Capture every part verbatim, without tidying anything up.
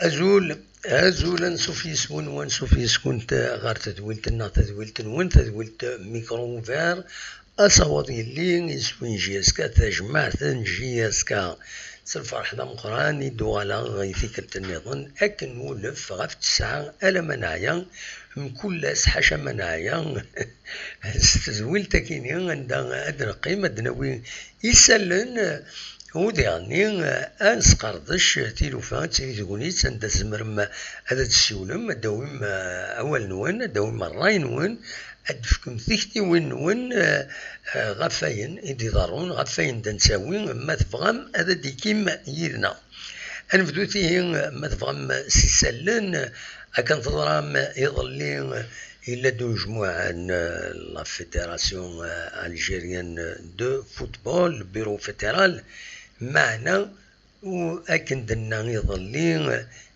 Azul, azul, ansuf yes-wen, wansuf yes-kunt ɣer tedwilt-nneɣ, tadwilt-nwen, tadwilt Micro Ouvert, asawaḍ yelli iswi n J S K, tajmaɛt n J S K. S lferḥ d ameqqran i d-uɣaleɣ i tikkelt nniḍen, akken nulef ɣef ttesɛa alamma neɛya, mkul ass ḥaca ma neɛya, s tedwilt akini anda ad neqqim, ad nawi isallen, u diɣenni ad nesqerdec tilufa d tili tegnit anda tzemrem ad d-tessiwlem, ad d-tawim awal-nwen, ad d-tawim ṛṛay-nwen, ad d-tefkem tiktiwin-nwen, eh, eh, ɣef wayen i d-iḍerrun, ɣef wayen d-nettawi, ma tebɣam ad d-ikim yid-neɣ. Ad nebdut ihi, ma tebɣam, s isallen. Akken teẓram, iḍelli yella-d ujmuɛ n, eh, la Fédération, eh, Algérienne de Football, Bureau Fédéral, meɛna u akken d-nna iḍelli,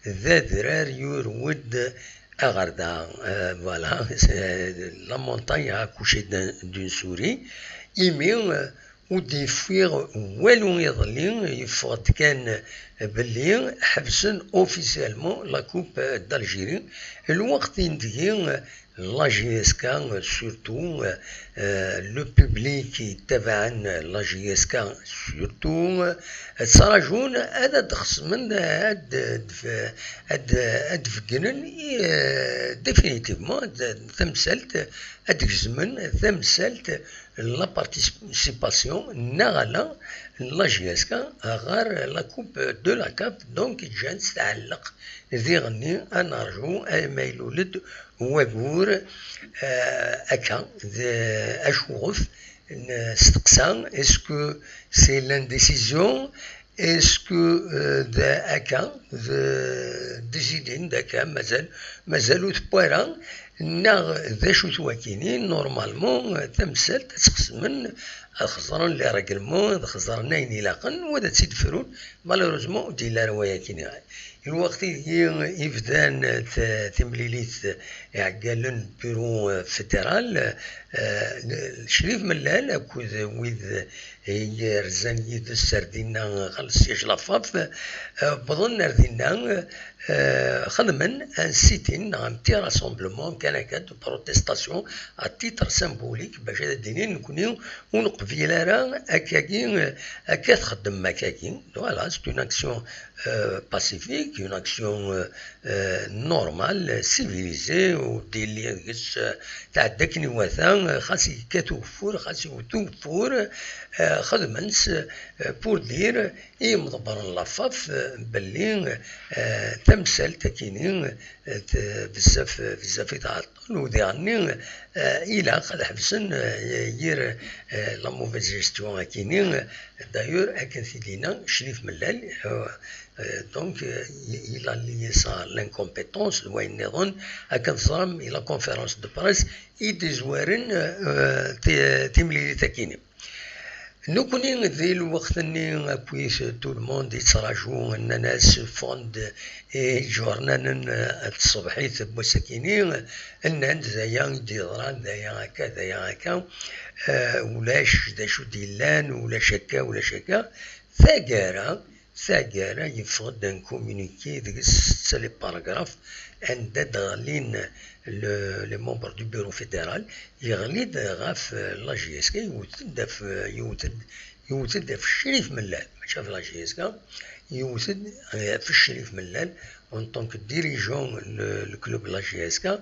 d adrar yurew-d aɣerda. Euh, voilà, c'est la montagne a accouché d'un, d'une souris. Imi, euh, ur d-yeffiɣ walu iḍelli, yeffeɣ-d kan belli ḥebsen officiellement la Coupe d'Algérie. Lweqt indegi, la J S K, surtout, euh, le public yettabaɛen la J S K, surtout, euh, ttraǧun ad d-xesmen, ad d-, ad d-, ad d-beggnen, euh, définitivement, ad, tamsalt, ad d-gezmen tamsalt, la participation neɣ ala n la J S K ɣer la Coupe de la CAF, donc ǧǧan-tt tɛelleq diɣenni, ad nerǧu ma ilul-d wagur, euh, akka, d acuɣef nesteqsa, est-ce que c'est l'indécision, est-ce que, euh, d akka, d décidin d akka, mazal, mazal ur tewwi ara, neɣ d acu-t wakini, normalement, tamsalt ad tt-xesmen, ad xeẓren les règlements, ad xeẓren ayen ilaqen, u ad tt-id-frun, malheureusement, ur d-yelli ara wayakini. Lweqt ideg i bdan t-, timlilit iɛeggalen bureau fédéral, eh, Crif Mellal akked wid i yerzan yid-s ar dinna ɣer le siège la FAF, eh, wwḍen ar dinna, eh, xedmen un sit-in neɣ un petit rassemblement kan akka de protestation à titre symbolique bac ad d-inin nekni ur neqbil ara akkagi, akka txeddem akkagi. Voilà, c'est une action euh, pacifique, une action, euh, euh, normale, civilisée, ur d-yelli deg-s, euh, tɛedda akken iwata, euh, xas yekkat ugeffur, xas iwet ugeffur, euh, xedmen-tt, euh, pour dire i yimḍebbren n la FAF, euh, belli, euh, tamsalt akini, euh, t-, bezzaf, bezzaf i tɛeṭṭel, u diɣenni, euh, ilaq ad ḥebsen, euh, yir, euh, la mauvaise gestion akini, euh, d'ailleurs, akken t-id-yenna Crif Mellal, euh, Euh, donc, euh, il, il a lié ça à l'incompétence, d wayen nniḍen, akken teẓram, i la conférence de presse i d-izwaren, euh, ti-, timlilit akini. Nekni di lweqt-nni, akkit tout le monde yettraǧu, nnan-as ffɣen-d iǧurnanen, euh, n tṣebḥit n wass-akini, nnan-d d aya i d-yeḍran, d aya akka, d aya akka, euh, ulac d acu d-yellan, ulac akka, ulac akka. Taggara, taggara yeffeɣ-d un communiqué deg-s setta les paragraphes anda d-ɣlin le, les membres du bureau fédéral, yeɣli-d ɣef la J S K, yewwet-d ɣef, yewwet-d, yewwet-d ɣef Crif Mellal, mačči ɣef la J S K, yewwet-d ɣef Crif Mellal, en tant que dirigeant le, le club la J S K,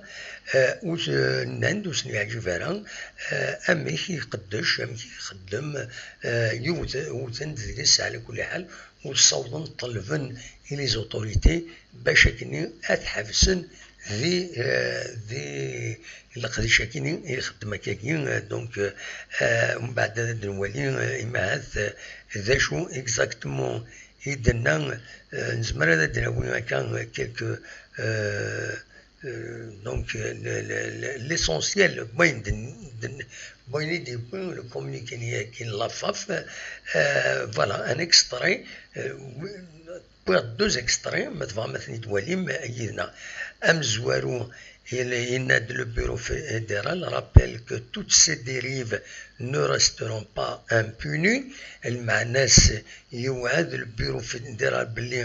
euh, ur s-, nnan-d ur sen-yeɛǧib ara, euh, amek iqeddec, amek ixeddem, euh, yewwet-, wwten-d deg-s ɛla kulli ḥal, ur ssawḍen ṭelben i les autorités bac akkenni ad ḥebsen di, euh, di leqdic akkenni i ixeddem akkagi, euh, donc, euh, mbeɛd ad d-nwali, euh, imahat, euh, d acu exactement i d-tenna, euh, nezmer ad d-nawi akka quelques, euh, euh, donc, euh, le, le, le, l'essentiel, wayen d-, d-, wayen i d-yewwi le communiqué-nni-agi n la FAF, euh, voilà, un extrait, euh, wwiɣ-d deux extraits, ma tebɣam ad ten-id-twalim yid-neɣ. Amezwaru, il, yenna-d le bureau fédéral rappelle que toutes ces dérives ne resteront pas impunies. Lmeɛna-s, yewɛed le bureau fédéral belli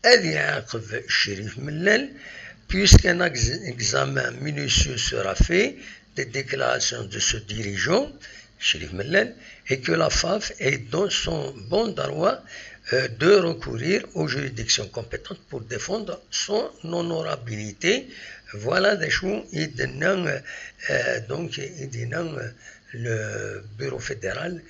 ad iɛaqeb Crif Mellal, puisqu'un ex-, examen minutieux sera fait des déclarations de ce dirigeant, Crif Mellal, et que la FAF est dans son bon droit, euh, de recourir aux juridictions compétentes pour défendre son honorabilité. Voilà d acu i d-tenna, euh, donc, i d-yenna, euh, le bureau fédéral,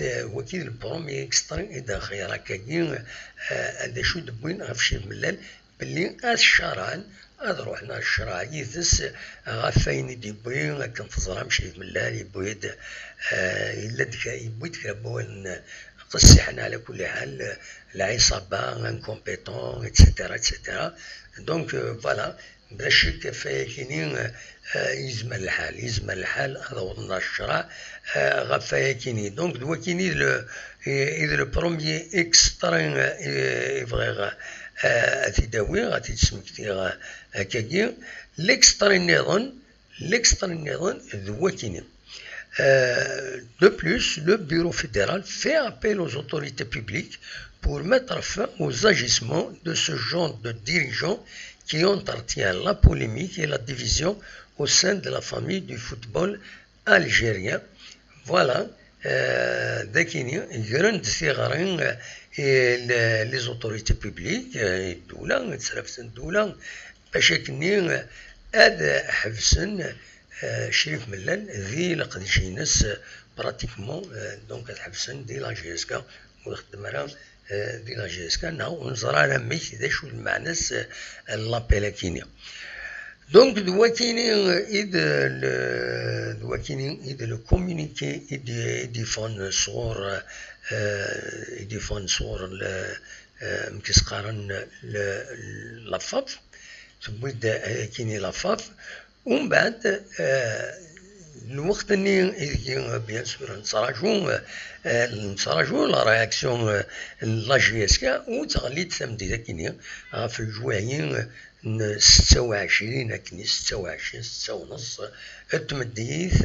d wagi d le premier extrait i d-ɣriɣ akkagi, euh, d acu i d-wwin ɣef Crif Mellal, belli ad ccarɛen, ad ruḥen ad ccreɛ yid-s ɣef wayen i d-yewwi, akken teẓram Crif Mellal yewwi-d, eh, yella-d kra, yewwi-d kra n wawalen qessiḥen ɛla kulli ḥal, lɛiṣaba, incompétent, et cetera, et cetera. Donc, euh, voilà, bla ccek ɣef wayagi-nni, eh, yezmer lḥal, yezmer lḥal ad awḍen ɣer ccreɛ, eh, ɣef wayagi-nni. Donc, d wagi-nni le, i, i d le premier extrait, eh, i bɣiɣ, eh, ad t-id-awiɣ, ad t-id-smektiɣ, eh, akkagi. L'extrait nniḍen, l'extrait nniḍen d wagi-nni. Euh, de plus, le bureau fédéral fait appel aux autorités publiques pour mettre fin aux agissements de ce genre de dirigeants qui entretiennent la polémique et la division au sein de la famille du football algérien. Voilà, euh, d akkenni, gren-d tiɣri, euh, i le-, les autorités publiques, euh, i ddula, i tesraft n ddula, bac akkenni, euh, ad ḥebsen, euh, Crif Mellal di leqdic-ines, euh, pratiquement, euh, donc ad ḥebsen di la J S K, ur ixeddem ara, euh, di la J S K, neɣ ur neẓra ara amek, d acu lmeɛna-s, euh, n l'appel akkenni. Donc, d wakini, euh, i d le, d wakini i d le communiqué i d, i d-yeffɣen sɣur, euh, i d-yeffɣen sɣur le, euh, amek i s-qqaren, le, la FAF, tewwi-d ayakini la FAF, umbeɛd, euh, lweqt-nni ideg, bien sûr, nettraǧu, euh, nettraǧu la réaction, euh, n la J S K, u teɣli-d tameddit akkenni ɣef leǧwahi, euh, n setta u ɛecrin, akken i setta u ɛecrin, setta u nneṣ, n tmeddit,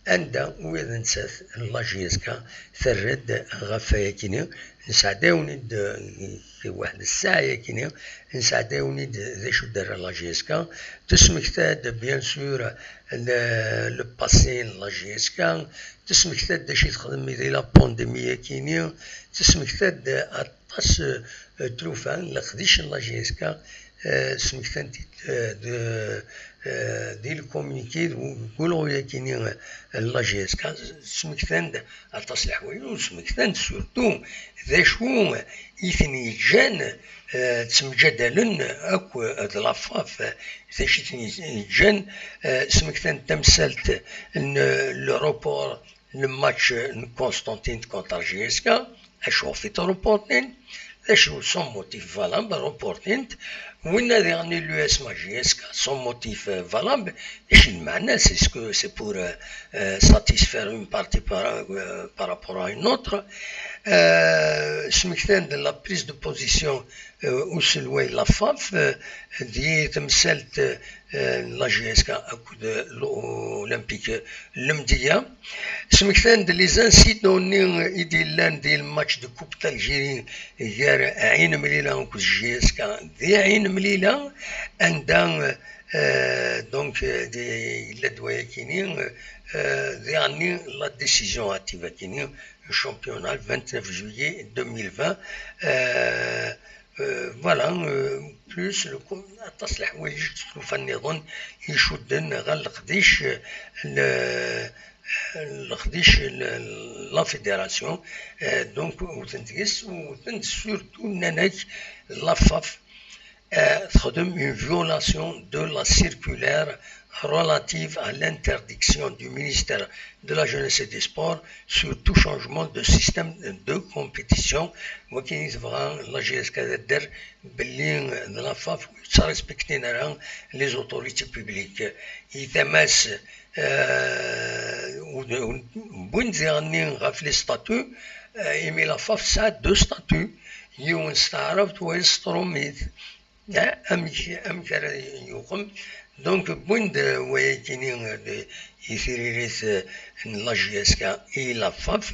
anda wid nettat n la J S K terra-d ɣef wayakini, nesɛeddawen-id, eh, waḥed ssaɛa yakini, nesɛeddawen-id d acu d-terra la J S K, tesmekta-d, bien sûr, le, le passé n la J S K, tesmekta-d d acu i texdem di la pandémie yakini, tesmekta-d aṭas, eh, tlufa n leqdic n la J S K, eh, smektan-t-id, eh, d, eh, di le communiqué d, deg ulɣu-yakini, eh, n la J S K, smektan-d aṭas n leḥwayeǧ, ur smektan-d surtout d acu i ten-yeǧǧan, eh, ttemǧadalen akk d la FAF, d acu i ten-yeǧǧan, eh, smektan-d tamsalt n le report le match n Constantine contre J S K, acu ɣef i t-reportin, d acu sans motif valable, reportin-t, winna diɣen l'U S M A J S K sans motif, euh, valable, d acu lmeɛna-s, est-ce que c'est pour, euh, euh, satisfaire une partie par, euh, par rapport à une autre? Euh, smektan-d la prise de position, euh, uselway la FAF, euh, di temsalt, euh, n la J S K akked l'Olympique Lemdiyya. Smektan-d les incidents-nni i d-yellan di le match de Coupe d'Algérie gar Ɛin Mlila akked J S K di Ɛin Mlila, anda, euh, donc, euh, di, yella-d wayakini, euh, diɣenni la décision hâtive akini, le championnat le vingt-neuf juillet deux mille vingt. Euh, euh, voilà, euh, plus le co-, aṭas n leḥwayeǧ d tlufa nniḍen icudden ɣer leqdic, euh, le, leqdic, le, la fédération, euh, donc, wten deg-s, wten surtout nnan-ak la FAF, euh, texdem une violation de la circulaire relative à l'interdiction du ministère de la Jeunesse et des Sports sur tout changement de système de compétition. Wakin i tebɣa la J S K ad d-terr belli d la FAF ur yettrespektin ara les autorités publiques. Yettam-as, euh, u-, u-, wwin-d diɣenni ɣef les statuts, euh, imi la FAF tesɛa deux statuts, yiwen s taɛrabt, wayeḍ s trumit. Ah, amek, amek ara yuqem? Donc, wwin-d, euh, wayakini, euh, de, i tiririt, euh, n la J S K i la FAF.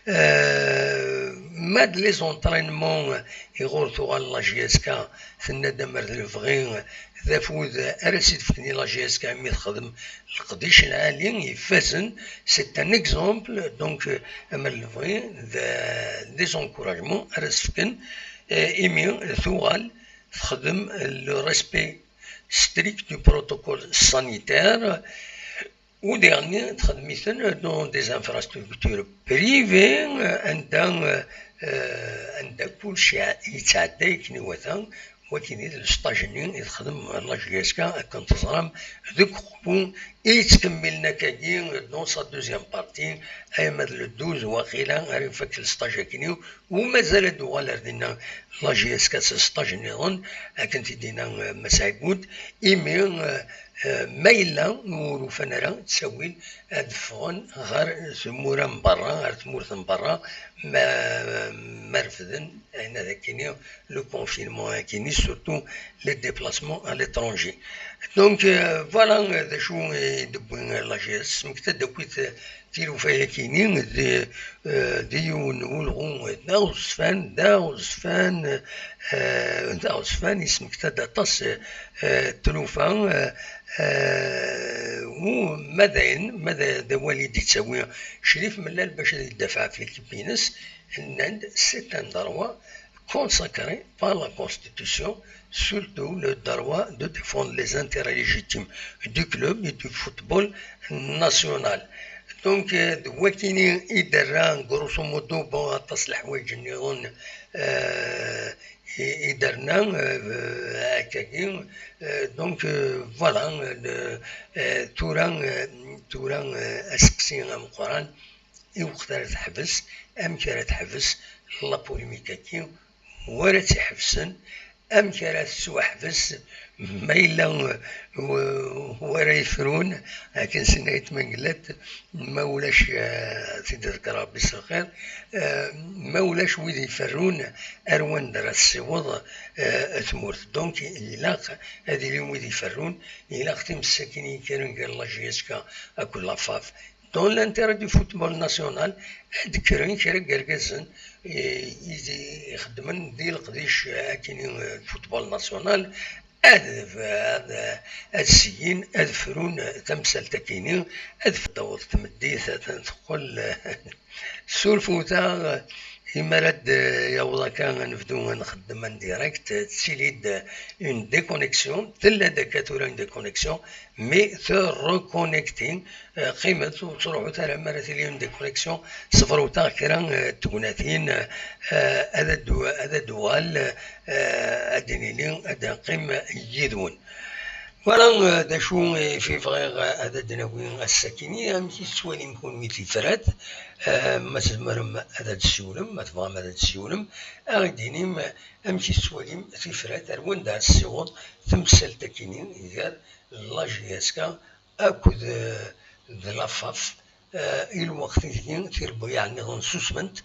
Euh, ma d les entraînements, euh, iɣur tuɣal la J S K, tenna-d amer d lebɣi, euh, d afud, euh, ara s-id-fken i la J S K mi texdem leqdic lɛali ifazen. C'est un exemple, donc, euh, amer d lebɣi d, des encouragements ara s-fken, euh, imi tuɣal texdem le respect strict du protocole sanitaire, u diɣenni texdem-iten dans des infrastructures privées, anda, euh, anda kullec yettɛedday akken iwata. Wakin i d lesṭaj-nni i texdem la J S K, akken teẓram, deg uqbu i yettkemmilen akkagi dans sa deuxième partie, ay ma d le douze waqila ara ifak lesṭaj akkenni, u mazal ad d-tuɣal ar dinna la J S K s lesṭaj nniḍen, akken t-id-yenna, euh, Mass Ɛibud, imi, euh, euh, ma yella ur ufan ara ttawil ad ffɣen ɣer tmura n berra, ɣer tmurt n berra, ma, ma refden ayen ad akini le confinement akini, surtout les déplacements à l'étranger. Donc, euh, voilà, euh, d acu i d-tewwi la J S, smekta-d akkit, euh, tilufa-yakini d, euh, d yiwen n ulɣu d aɣezfan, d aɣezfan, euh, d aɣezfan, yesmekta-d aṭas, euh, tlufa, euh, euh, u ma d ayen, ma d, d awal i d-yettawi Crif Mellal bac ad yeddafeɛ ɣef l'équipe-ines, nnan-d c'est un droit consacré par la Constitution, surtout le droit de défendre les intérêts légitimes du club et du football national. Donc, euh, d wakini i d-terra, grosso modo, bon, aṭas n leḥwayeǧ nniḍen, euh, i, i d-terna, euh, akkagi. Euh, donc, euh, voilà, le, euh, tura, euh, tura, euh, aseqsi ameqqran, i weqt ara teḥbes, amek ara teḥbes la polémique-agi, wara tt-iḥebsen, amek ara tettwaḥbes, ma yella, uh, wara yefrun, akken s-yenna Ayt Mengellat, ma ulac, uh, ad t-id-iḍegger Rebbi s lxir, uh, ma ulac wid iferrun, ar wanda ara tessiweḍ, uh, tmurt? Donc, ilaq ad ilin wid iferrun, ilaq times akin i yekkren gar la J S K akked la FAF. Dans l'intérêt du football national, ad d-kkren kra n yergazen, eh, i d-, ixeddmen di leqdic, eh, akini, eh, football national, ad, ad, ad syin, ad frun tamsalt akini, ad taweḍ tmeddit, ad teqqel, eh, surfut-aɣ, imi ara d-yaweḍ akka ad nebdu ad nxeddem en direct, tettili-d une déconnexion, tella-d akka tura une déconnexion, mais te reconnecter, eh, qqimet ur ttruḥut ara mi ara tili une déconnexion, ṣebret-aɣ kra, eh, n tegnatin, eh, ad d-, ad d-tuɣal, eh, ad d-nili, ad d-neqqim yid-wen. Voilà, eh, d acu i fi bɣiɣ, eh, ad d-nawi ass-akini, amek i tettwalim kunwi tifrat, eh, ma tzemrem ad d-tessiwlem, ma tebɣam ad d-tessiwlem, ad aɣ-d-tinim, eh, amek i tettwalim tifrat, ar wanda ara tessiweḍ temsalt-akini gar la J S K akked, eh, d la FAF, eh, i lweqt ideg tirebbuyaɛ nniḍen susment,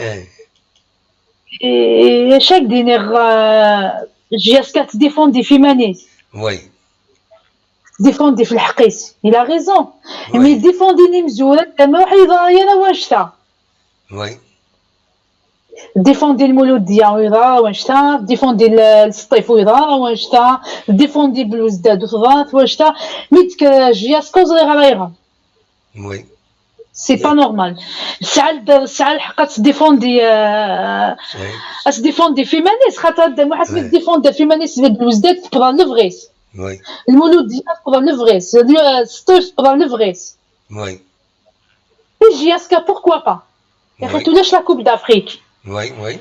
Eh. Et chaque dîner, euh, J S K tettdéfendi f iman-is. Oui. Tettdéfendi f lḥeqq-is. Il a raison. Oui. Mais tettdéfendi imezwura, tama waḥid yeḍra yal wanect-a. Oui. Tettdéfendi Lmuludya, ur yeḍra wanect-a. Tettdéfendi Sṭif, ur yeḍra wanect-a. Tettdéfendi Bluzdat, ur teḍra wanect-a. Mi d-tekker J S K, ur ẓriɣ ara ayɣer. Oui. C'est pas normal. Tesɛa l-, tesɛa lḥeqq ad tettdéfendi, euh, ad tettdéfendi f iman-is, xaṭer Dda Muḥ asmi tettdéfendi f iman-is, Bluzdat tewweḍ ɣer lebɣi-s. Oui. Lmuludya tewweḍ ɣer lebɣi-s. Sṭif tewweḍ ɣer lebɣi-s. Oui. Et J S K, pourquoi pas? Yaxi ulac la Coupe d'Afrique. Oui, oui.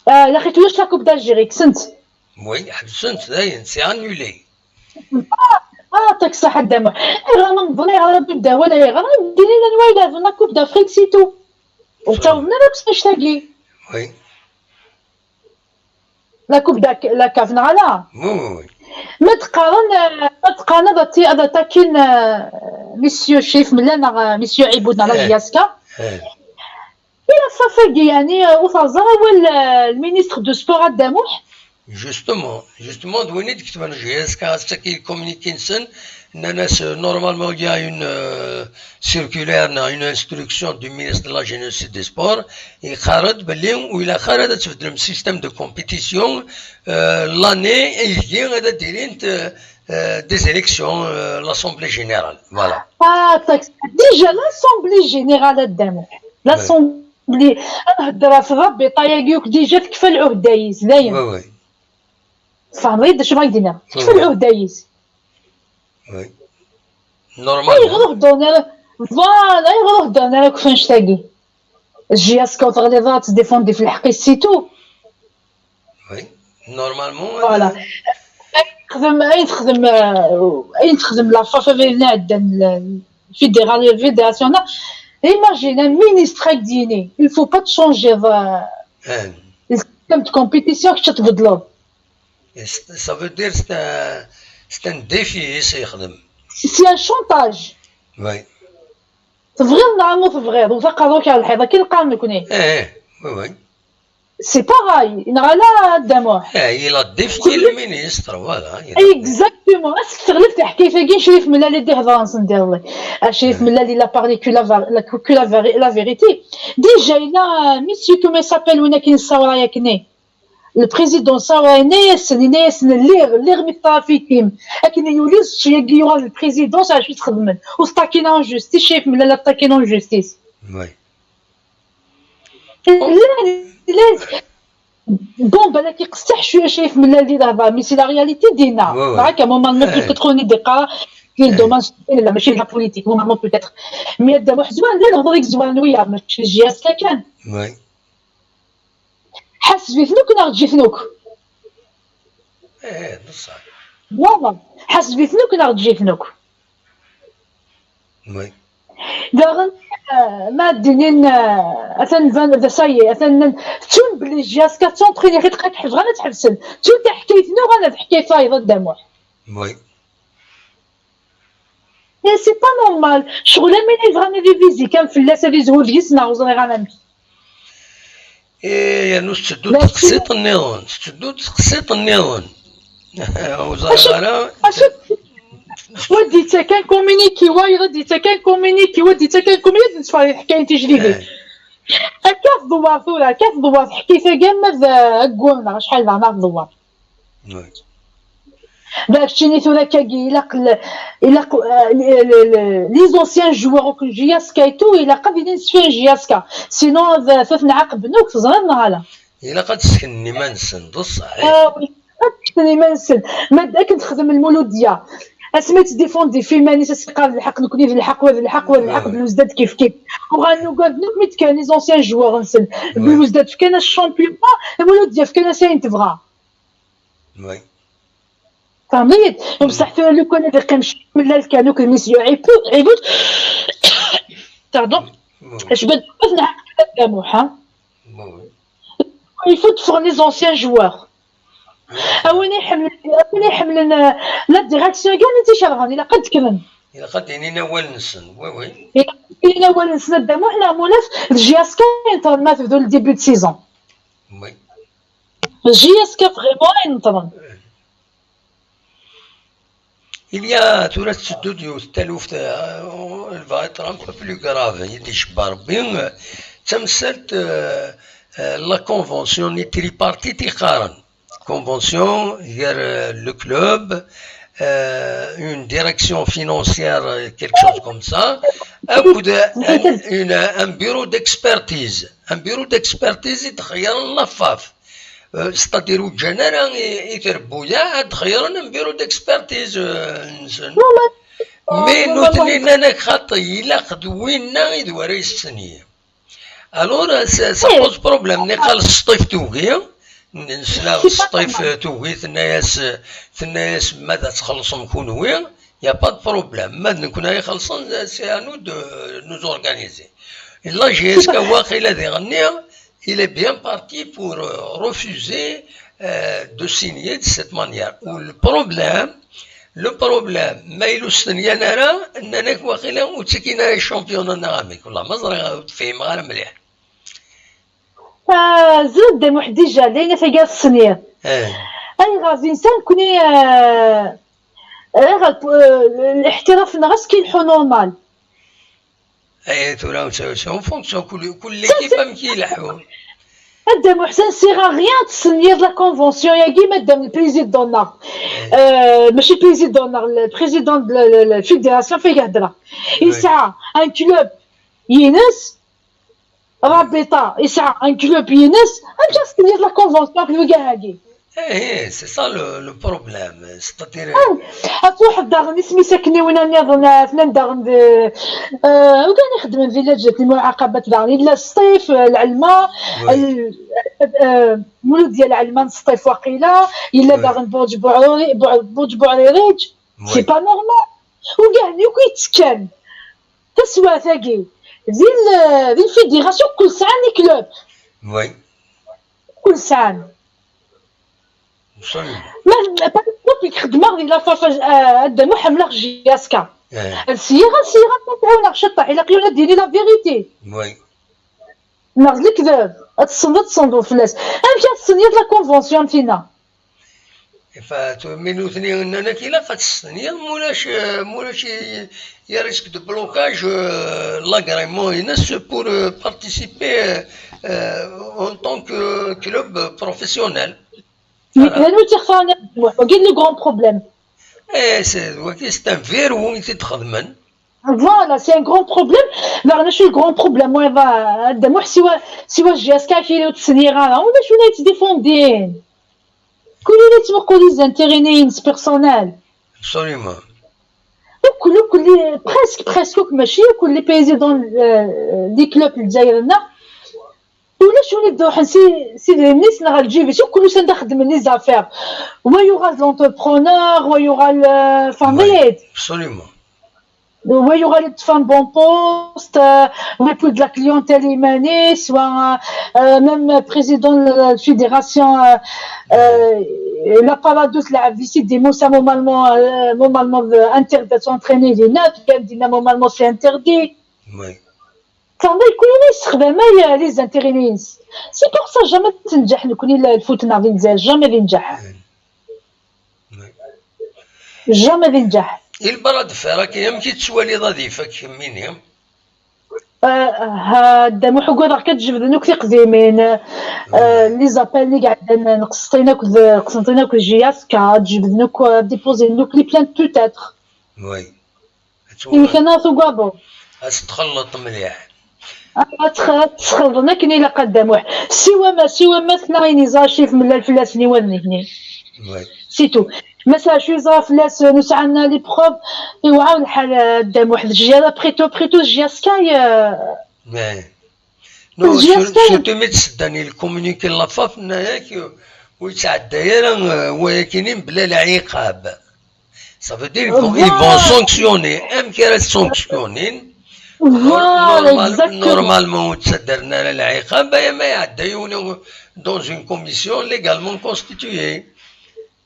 Euh, yaxi ulac la Coupe d'Algérie, kksen-tt. Oui, ḥebsen-tt, dayen, c'est annulé. Ah, ah, ṭak ṣaḥ a Dda Muḥ. Ayɣer ma nḍen, ayɣer a Dda Wala, ayɣer a ddin llan wayla la Coupe d'Afrique, c'est tout. Ur ttawḍen ara akk s annect-agi. Oui. La Coupe de la CAF, neɣ ala? Oui, oui, oui. Ma d-qqaren, euh, ma d-qqaren ad atti-, ad attaquin, euh, Monsieur Chérif Mella neɣ, euh, Monsieur Iboud neɣ la J S K. Eh. Ila ṣṣaf-agi, yeɛni, euh, ur terẓa awal, euh, le ministre du sport a Dda Muḥ? Justement, justement, d win i d-ketben J S K, ass-agi communiqué-nsen, nnan-as, euh, normalement, il y a une, euh, circulaire, neɣ une instruction du ministre de la Jeunesse et des Sports, yeqqar-d belli ur ilaq ara ad tbeddlem système de compétition, euh, l'année, ayagi ad d-ilint, euh, euh, des élections, euh, l'Assemblée générale. Voilà. Ah, déjà l'Assemblée générale, a Dda Muḥ. L'Assemblée, ad nehder ɣef rabita-agi akk, déjà tekfa lɛuhda-is, dayen. Oui, oui. Tfehmeḍ-iyi-d acu bɣiɣ d-iniɣ? Tekfa lɛuhda-is. Oui. Normalement. Ayɣer ur heddren ara? Voilà, ayɣer ur heddren ara akk f annect-agi? J S K ur teɣliḍ ara, tettdéfendiḍ ɣef lḥeqq-is, c'est tout. Oui. Normalement. Voilà. Ayen texdem, ayen texdem, euh, ayen texdem la FAF abrid iɛeddan, la fédéral-, fédération-a. Imagine, un ministre ad k-d-yini, il faut pas tchangiḍ, euh, le système de compétition, kečč ad tbeddleḍ. Et c-, ça veut dire c'est un, c'est un défi, c'est yexdem. C'est un chantage. Oui. Tebɣiḍ neɣ ur tebɣiḍ, wet aqerru-k ar lḥiḍ, akken qqaren nekni. Eh, oui, oui. C'est pareil, neɣ ala, a Dda Muḥ? Eh, il a défié le ministre, voilà. Exactement. Est-ce que teɣleb teḥkayt-agi n Crif Mellal i d-ihedren send iḍelli? Ah, Crif Mellal, il a parlé que la, la, que la, la vérité. Déjà, il a, monsieur, comment il s'appelle, win akken yessawel akkenni? Le président Sawa yenna-yasen, yenna-yasen, lliɣ, lliɣ mi trafikim. Akken yuli, yagi yuɣal le président, s acu txedmem? Ur teṭṭakin en justice, Crif Mellal la teṭṭakin en justice. Oui. Llan, llan. Bon, balak iqesseḥ cwiya Crif Mellal di lehḍer, mais c'est la réalité dinna. Oui, oui. Rak, à un moment donné, peut-être on est des cas, qui est dommage, la machine la politique, normalement peut-être. Mais a Dda Muḥ, zwan, llan lehḍer i yezwan wiyaḍ, mačči J S K kan. Oui. Ḥaseb-iten akk neɣ eǧǧ-iten akk. Eh, beṣṣeḥ. Voilà. Ḥaseb-iten akk neɣ eǧǧ-iten akk. Oui. Daɣen, euh, ma d-inin, euh, atan ban, d ça y est, atan nnan, ttun belli J S K ttun txili ɣit qad ḥebɣan ad ḥebsen. Ttun taḥkayt-nneɣ ad ḥkayt tayeḍ a Dda Muḥ. Oui. Eh, c'est pas normal. Ccɣel am win yebɣan ad ivizi kan fell-as, ad izhu deg-s, neɣ ur ẓriɣ ara amek. Eh, yernu tetteddu-d teqsiṭ nniḍen, tetteddu-d teqsiṭ nniḍen. Ur ẓriɣ ara. Acu? Wa d-yettak un communiqué, wayeḍ ad d-yettak un communiqué, wa d-yettak un communiqué, ad nettferri teḥkayin tijdidin. Eh. Akka tdewwer tura, akka tdewwer teḥkayt-agi arma d, eh, ayyur neɣ acḥal daɣen ad tdewwer. Oui. Dak keččini tura akkagi, ilaq l-, ilaq, euh, les, les, les, les anciens joueurs akk n J S K et tout, ilaq ad ilin sfir J S K. Sinon, ad, ad ten-ɛaqben akk, teẓriḍ neɣ ala? Ilaq ad sseknen iman-nsen, d ṣṣeḥ. Ah, oui. Ad sseknen iman-nsen. Ma d akken texdem Lmuludya. Asmi ttdéfendiɣ ɣef iman-is, as-iqqar d lḥeqq, nekni d lḥeqq, wa d lḥeqq, wa d lḥeqq, Ah, oui. Belouizdad kifkif. Uɣalen ugaden akk mi d-kkren les anciens joueurs-nsen. Oui. Belouizdad fkan-as championnat, Lmuludya fkan-as ayen tebɣa. Oui. Tfehmeḍ-iyi-d? Bṣeḥ tura lukan ad iqqim Crif Mellal kan akked Monsieur Ibou-, Ibou-, pardon, Oui. Cbed ad nɛaqeb Dda Muḥ, ha? Oui. Il faut ffɣen les anciens joueurs. A win iḥemmlen, a win iḥemmlen, euh, la direction-agi, a win i tt-ikerhen, ilaq ad d-kkren. Ilaq ad d-inin awal-nsen, oui, oui. Ilaq ad d-inin awal-nsen a Dda Muḥ, neɣ munaf, d J S K yenṭren ma tebdu le début de saison. Oui. J S K vraiment yenṭren. Il y a, tura tetteddu-d yiwet n taluft, euh, elle va être un peu plus grave, i d-icebba Rebbi, euh, d tamsalt, euh, euh, la convention-nni tripartite i qqaren. Convention gar, euh, le club, euh, une direction financière, euh, quelque chose comme ça, akked un, une, un bureau d'expertise. Un bureau d'expertise i d-xeyyren la FAF. Euh, c'est-à-dire ur ǧǧan ara i, i trebbuyaɛ ad d-xeyyren un bureau d'expertise, euh, nsen. Mais nutni nnan-ak xaṭi, ilaq d winna i d wara yessenyi. Alors, euh, ça, ça pose problème. Niqal Sṭif tugi, nesla Sṭif, euh, tugi, tenna-yas, euh, tenna-yas ma ad txellṣem kunwi, y a pas de problème. Ma d nekkni ay ixellṣen, euh, c'est à nous de nous organiser. La J S K waqila diɣenni, il est bien parti pour, euh, refuser, euh, de signer de cette manière. Ou le problème, le problème, ma yella ur stenyan ara, nnan-ak waqila ur ttakin ara championnat neɣ amek. Wallah, ma ẓriɣ, ur fhimeɣ ara mliḥ. Ah, zud Dda Muḥ, déjà, d ayen tagi ad tesniḍ. Eh. Ayɣer d insan nekkni, euh, ayɣer, euh, liḥtiraf-nneɣ est-ce qu'il est normal? Eh, tura, c'est, c'est en fonction, kul, kul l'équipe amek i ileḥḥu. Madame Hussein, sera rien de signer la convention, yagi, madame le président, euh, monsieur le président, le président de la, la, la fédération, fait gadra. Il sera un club, Yunus, Rabita, il sera un club, Yunus, un club, signer la convention, le gars. Eh, c'est ça le, le problème. C'est-à-dire. Atuḥ daɣen isem-is akken i wina nniḍen, atnan daɣen d, euh, ugan ixeddmen village n lmuɛaqabat daɣen, illa Sṭif, euh, Lɛelma, euh, Muludya Lɛelma n Sṭif waqila, illa daɣen Buɛj Buɛriri-, Buɛj Buɛririǧ, c'est pas normal. Ugahen yakk yettekkan taswiɛt-agi di l-, di lfédération kul sɛan i club. Kul sɛan. Ma, par exemple, i xedmeɣ di la FAF, euh, ad d-amuɣ ḥemmleɣ J S K. Ad syiɣ, ad syiɣ, ad t-ɛawneɣ ciṭṭaḥ, ilaq-iyi ad d-yini la vérité. Neɣ d lekdeb, ad tessneḍ, ad tessenḍeḍ fell-as. Amek ad tessenyeḍ la convention am tinna? Fa, tu, mi nutni nnan-ak ilaq ad tessenyeḍ, mulac, euh, mulac i, i risque de blocage, euh, l'agrément-ines pour, euh, participer, euh, en tant que club professionnel. Mais là, nous tirons, wagi le grand problème. Eh, c'est, wagi, c'est un verrou i t-id-xedmen. Voilà, c'est un grand problème. Daɣen acu le grand problème? Ouais, va, ad d-amuɣ siwa, siwa J S K kiri ur tessenyeɣ ara. Ulac win ay yettdifundin. Kul win yettmuqul les intérêts-ines personnels. Absolument. Akk, akk, les, presque, presque akk, mačči akk les présidents, euh, des clubs n Lezzayer-nneɣ. Ulac win i d-iruḥen s, s idrimen-is neɣ lǧib-is, akk usan-d ad xedmen les affaires. Wa yuɣal d l'entrepreneur, wa yuɣal, euh, tfehmeḍ-iyi-d? Absolument. Wa yuɣal yeṭṭef un bon poste, euh, wa yewwi-d la clientèle i yiman-is, wa, euh, même président de la fédération, euh, euh, la parade de la visite des Moussa, normalement, euh, normalement, euh, interdit de s'entraîner, il est là, bien dit, normalement, c'est interdit. Oui. Tfehmeḍ, kul yiwen yessexdam ay les intérêts-ines. C'est pour ça, jamais tenǧeḥ nekkni la, lfut-nneɣ di Lezzayer, jamais tenǧeḥ. Jamais tenǧeḥ. I le bras de fer-agi, amek i tettwaliḍ ad ifak kemmini? Dda Muḥ, ugadeɣ-k ad jebden akk tiqdimin, euh, les appels i iɛeddan n Qsenṭin akked, Qsenṭin akked J S K, ad jebden akk, ad déposer akk les plaintes peut-être. Oui. Imkan ara tugadeḍ. Ad s-txelleḍ mliḥ. Ad tx-, ad t-sxelḍen akken ilaq a Dda Muḥ. Siwa ma, siwa ma tella ayen yeẓra ccif mellal fell-asen i wadden-nni. C'est tout. Ma s acu yeẓra fell-asen, ur sɛan les preuves, iwɛer lḥal a Dda Muḥ. D J S K, après tout, après tout, J S K, euh, Non, surtout mi d-sseddan i le communiqué n la FAF, tenna-yak ur yettɛedday ara, euh, wayakini mebla lɛiqab. Ça veut dire ils vont, ils vont sanctionner. Amek ara sanctionner? Normalement ur ttaddaren ara lɛiqab, ay ma iɛedda yiwen dans une commission légalement constituée.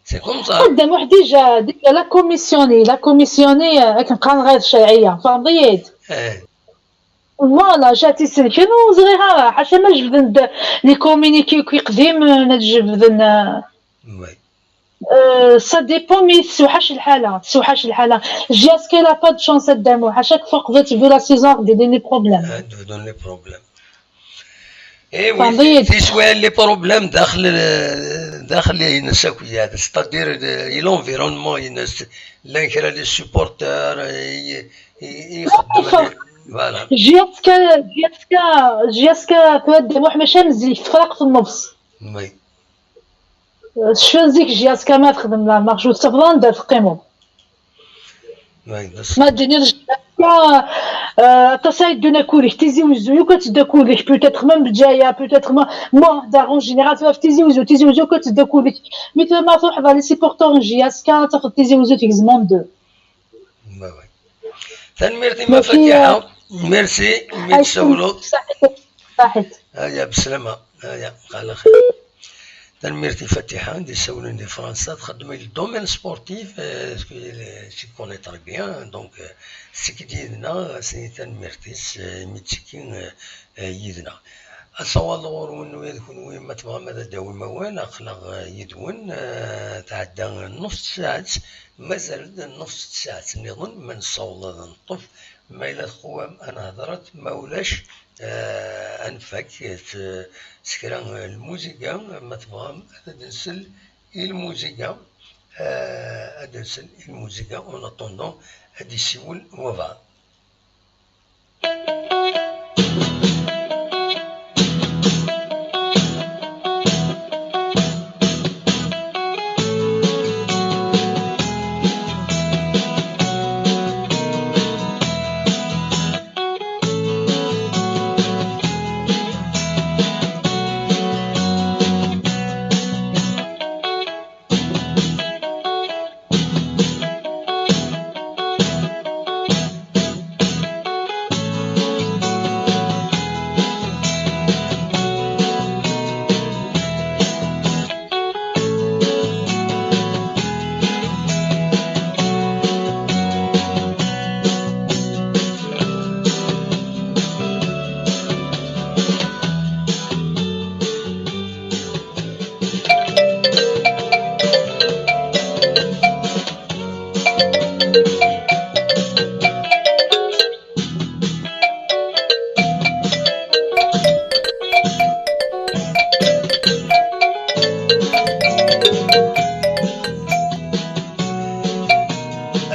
C'est comme ça. A Dda Muḥ, déjà, déjà la commission-nni, la commission-nni, euh, akken qqaren ɣer ccariɛa, tfehmeḍ-iyi-d? Voilà, jat iselken ur ẓriɣ ara, ḥaca ma jebden-d les communiqués akk iqdimen, ad jebden, euh, ça dépend, mais tessewḥac lḥala, tessewḥac lḥala. J S K n'a pas de chance a Dda Muḥ, à chaque fois qbel tebdu la saison, ad d-ilin les problèmes. Eh oui, tiswa les problèmes daxel, daxel-ines akk-yat, c'est-à-dire, euh, l'environnement-ines, llan kra les supporters, euh, i, i, i xeddmen, voilà. J S K, J S K, J S K tura a Dda Muḥ mačči am zik, tefreq nnefs. Oui. Tecfiḍ zik J S K ma texdem la marche ur tafeḍ anda teqqimeḍ. Ma d-tiniḍ J S K, euh, aṭas ay yeddun akk-ik, Tizi Wezzu yakk ad teddu akk-ik, peut-être même Bǧaya, peut-être même, moi, daɣ en général, tura ɣef Tizi Wezzu, Tizi Wezzu yakk ad teddu akk-ik. Mi tura ma truḥeḍ ɣer les supporters n J S K, ad tafeḍ Tizi Wezzu tegzem en deux. Tanemmirt-im a Fatiḥa. Merci imi d-tsawleḍ. Saḥit. Aya, beslama. Aya, ala xir. Tanemmirt i Fatiḥa, d-isawlen di Fransa, txeddem i le domaine sportif, euh, parce que, euh, je connais très bien, donc, euh, seg-d yid-neɣ, as-nini tanemmirt-is, euh, imi d-tekki, euh, euh, yid-neɣ. Asawaḍ ɣur-wen, ula d kenwi, ma tebɣam ad d-tawim awal, aql-aɣ, euh, yid-wen, euh, tɛedda nnuṣ tsaɛet, mazal-d nnuṣ tsaɛet nniḍen, ma nessaweḍ ad neṭṭef, ma yella teqwam ad nehḍret, ma ulac, Eh, ad nfak s, s kra n lmuziga, ma tebɣam ad nsel i lmuziga, eh, ad nsel i lmuziga. En attendant, ad d-isiwel wabɛaḍ.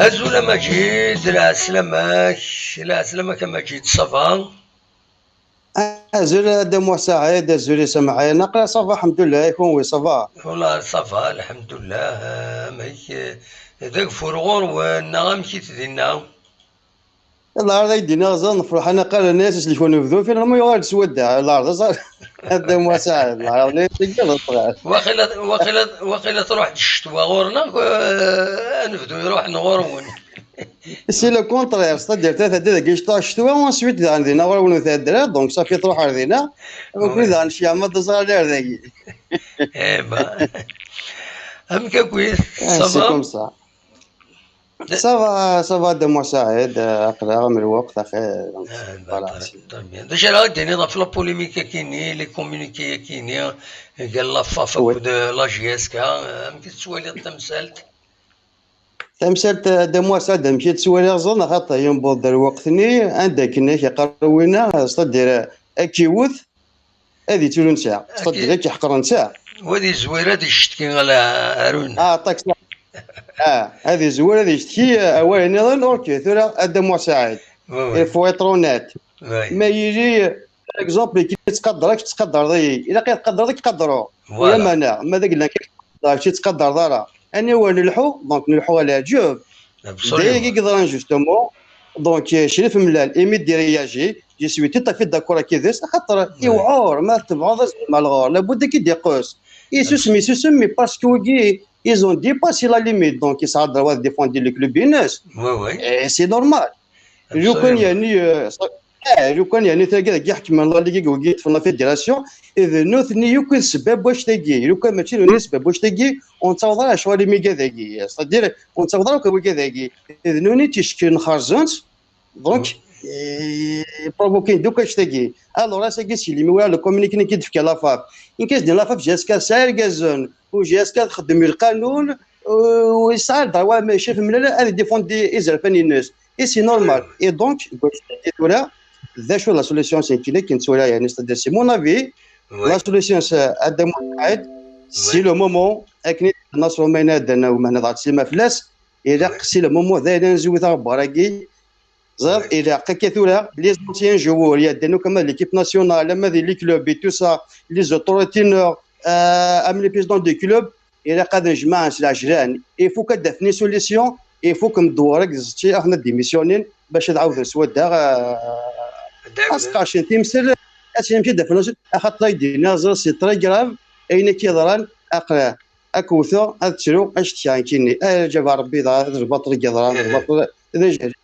Azul a Maǧid, lɛeslama-k, lɛeslama-k a Maǧid, ça va? Azul a Dda Muḥ Saɛid, azul a Samɛin, aql-aɣ ça va, lḥemdullah, i kunwi ça va? Wala ça va, lḥemdullah, amek, d ageffur ɣur-wen, neɣ amek-it dinna? Lɛerḍ ay d-iniɣ ẓer nefreḥ ad naqal nnas aselku n unebdu, finalement yuɣal-d s wadda, lɛerḍ ẓer a Dda Muḥ Saɛid, lɛerḍ-nni tigi d ṭṭɣal. Waqila, waqila, waqila truḥ-d ccetwa ɣur-neɣ, eh, anebdu iruḥen ɣur-wen. C'est le contraire, c'est-à-dire, ta tadda dagi ccetwa, ccetwa, ensuite, daɣen dinna ɣur-wen ur tɛedda ara, donc safi truḥ ar dinna, donc oui, daɣen cciyama d aẓɣal ar dagi. Eh ben, amek akk-it, ah, ça va? C'est comme ça. Ça va, ça va, Dda Muḥ Saɛid, euh, aql-aɣ am lweqt, axir, donc, ah, voilà, très, c'est très bien. D acu ara d-tiniḍ ɣef la polémique akini, les communiqués akini, gar la FAF akked, euh, la J S K, euh, amek i tettwaliḍ tamsalt? Tamsalt, eh, Dda Muḥ Saɛid, amek i tt-ttwaliɣ ẓer, axaṭer yewweḍ-d lweqt-nni, anda akken i k-yeqqar winna, c'est-à-dire, eh, ad k-iwwet, ad ittu netta, c'est-à-dire, ad k-iḥqer netta. Wa ad yezwir ad icetki ala Harun. Ah, ṭak-, ah, ad yezwir ad icetki, eh, awal nniḍen, ok, tura a Dda Muḥ Saɛid. Oui, oui. Il faut être honnête. Oui. Ma yili, par exemple, nekk ttqadreɣ-k, tettqadreḍ-iyi. Ilaq ad tqadreḍ, ad k-qadreɣ. Voilà. Ulamma ma d agella-k, ur tt-tettqadreḍ ara. Aniwer nleḥḥu, donc nleḥḥu ɣer leɛǧeb. Absolument. D ayagi i yeḍran, justement. Donc, euh, Crif Mlal, imi d-iréagi, je suis tout à fait d'accord avec yid-s, axaṭer, ouais, iwɛer, ma tebɣiḍ ad zedmeɣ lɣer, labud ad k-id-iqqes. Isusem, isusem, mais parce que wigi, ils ont dépassé la limite, donc yesɛa ddrew ad défendre le club-ines. Ouais, ouais. Et c'est normal. Lukan, absolument, yeɛni, euh, ça, eh, lukan yeɛni tagi dagi ḥekmen la ligue, wigi yeṭṭfen la fédération, d nutni yakk i d ssbab wannect-agi. Lukan mačči d nutni i d ssbab wannect-agi, ur nettaweḍ ara lecɣal imiga dagi. C'est-à-dire, ur nettaweḍ ara akk wigad-agi. D nutni i tt-icekklen xerzen-tt, donc, eh, provoquer-d akk annect-agi. Alors, ass-agi, si limi wala le communiqué i d-tefka la FAF. Nekk ad s-d-iniɣ la FAF, J S K tesɛa irgazen, u J S K txeddem i lqanun, u yesɛa ddrew, ma Crif Mlal ad défendre izerfan-ines. Et c'est normal. Et donc, tura, d acu la solution, c'est qu'il est qui soit là, yeɛni, c'est-à-dire, c'est mon avis. Ouais. La solution, c'est à Dda Muḥ Saɛid, c'est le moment, akken i d-tenna Sulmayna, d-tenna Umahna, dɣa tselma fell-as, ilaq, c'est le moment, d ayen ad nezwi taɣebbar-agi. Ẓer, ouais, ilaq akka tura, les anciens joueurs, yeɛdan akk ama d l'équipe nationale, ama d les clubs et tout ça, les autorités, euh, am les présidents des clubs, ilaq ad nejmeɛ s lɛejlan. Il faut ad d-afen solution, il faut que meddwar akked Zetci ad démissionnin bac ad ɛawden s wadda, euh, ad sqercen timsal, ad s-yini amek i d-afen, axaṭer ay d-yenna ẓer, c'est très grave, ayen akka yeḍran, aql-, ad k-wteɣ, ad ttruɣ, ad cetkiɣ nekkini. Ah, lǧabeɛ Rebbi, dɣa d lbaṭel i yeḍran, d lbaṭel, d ajehli.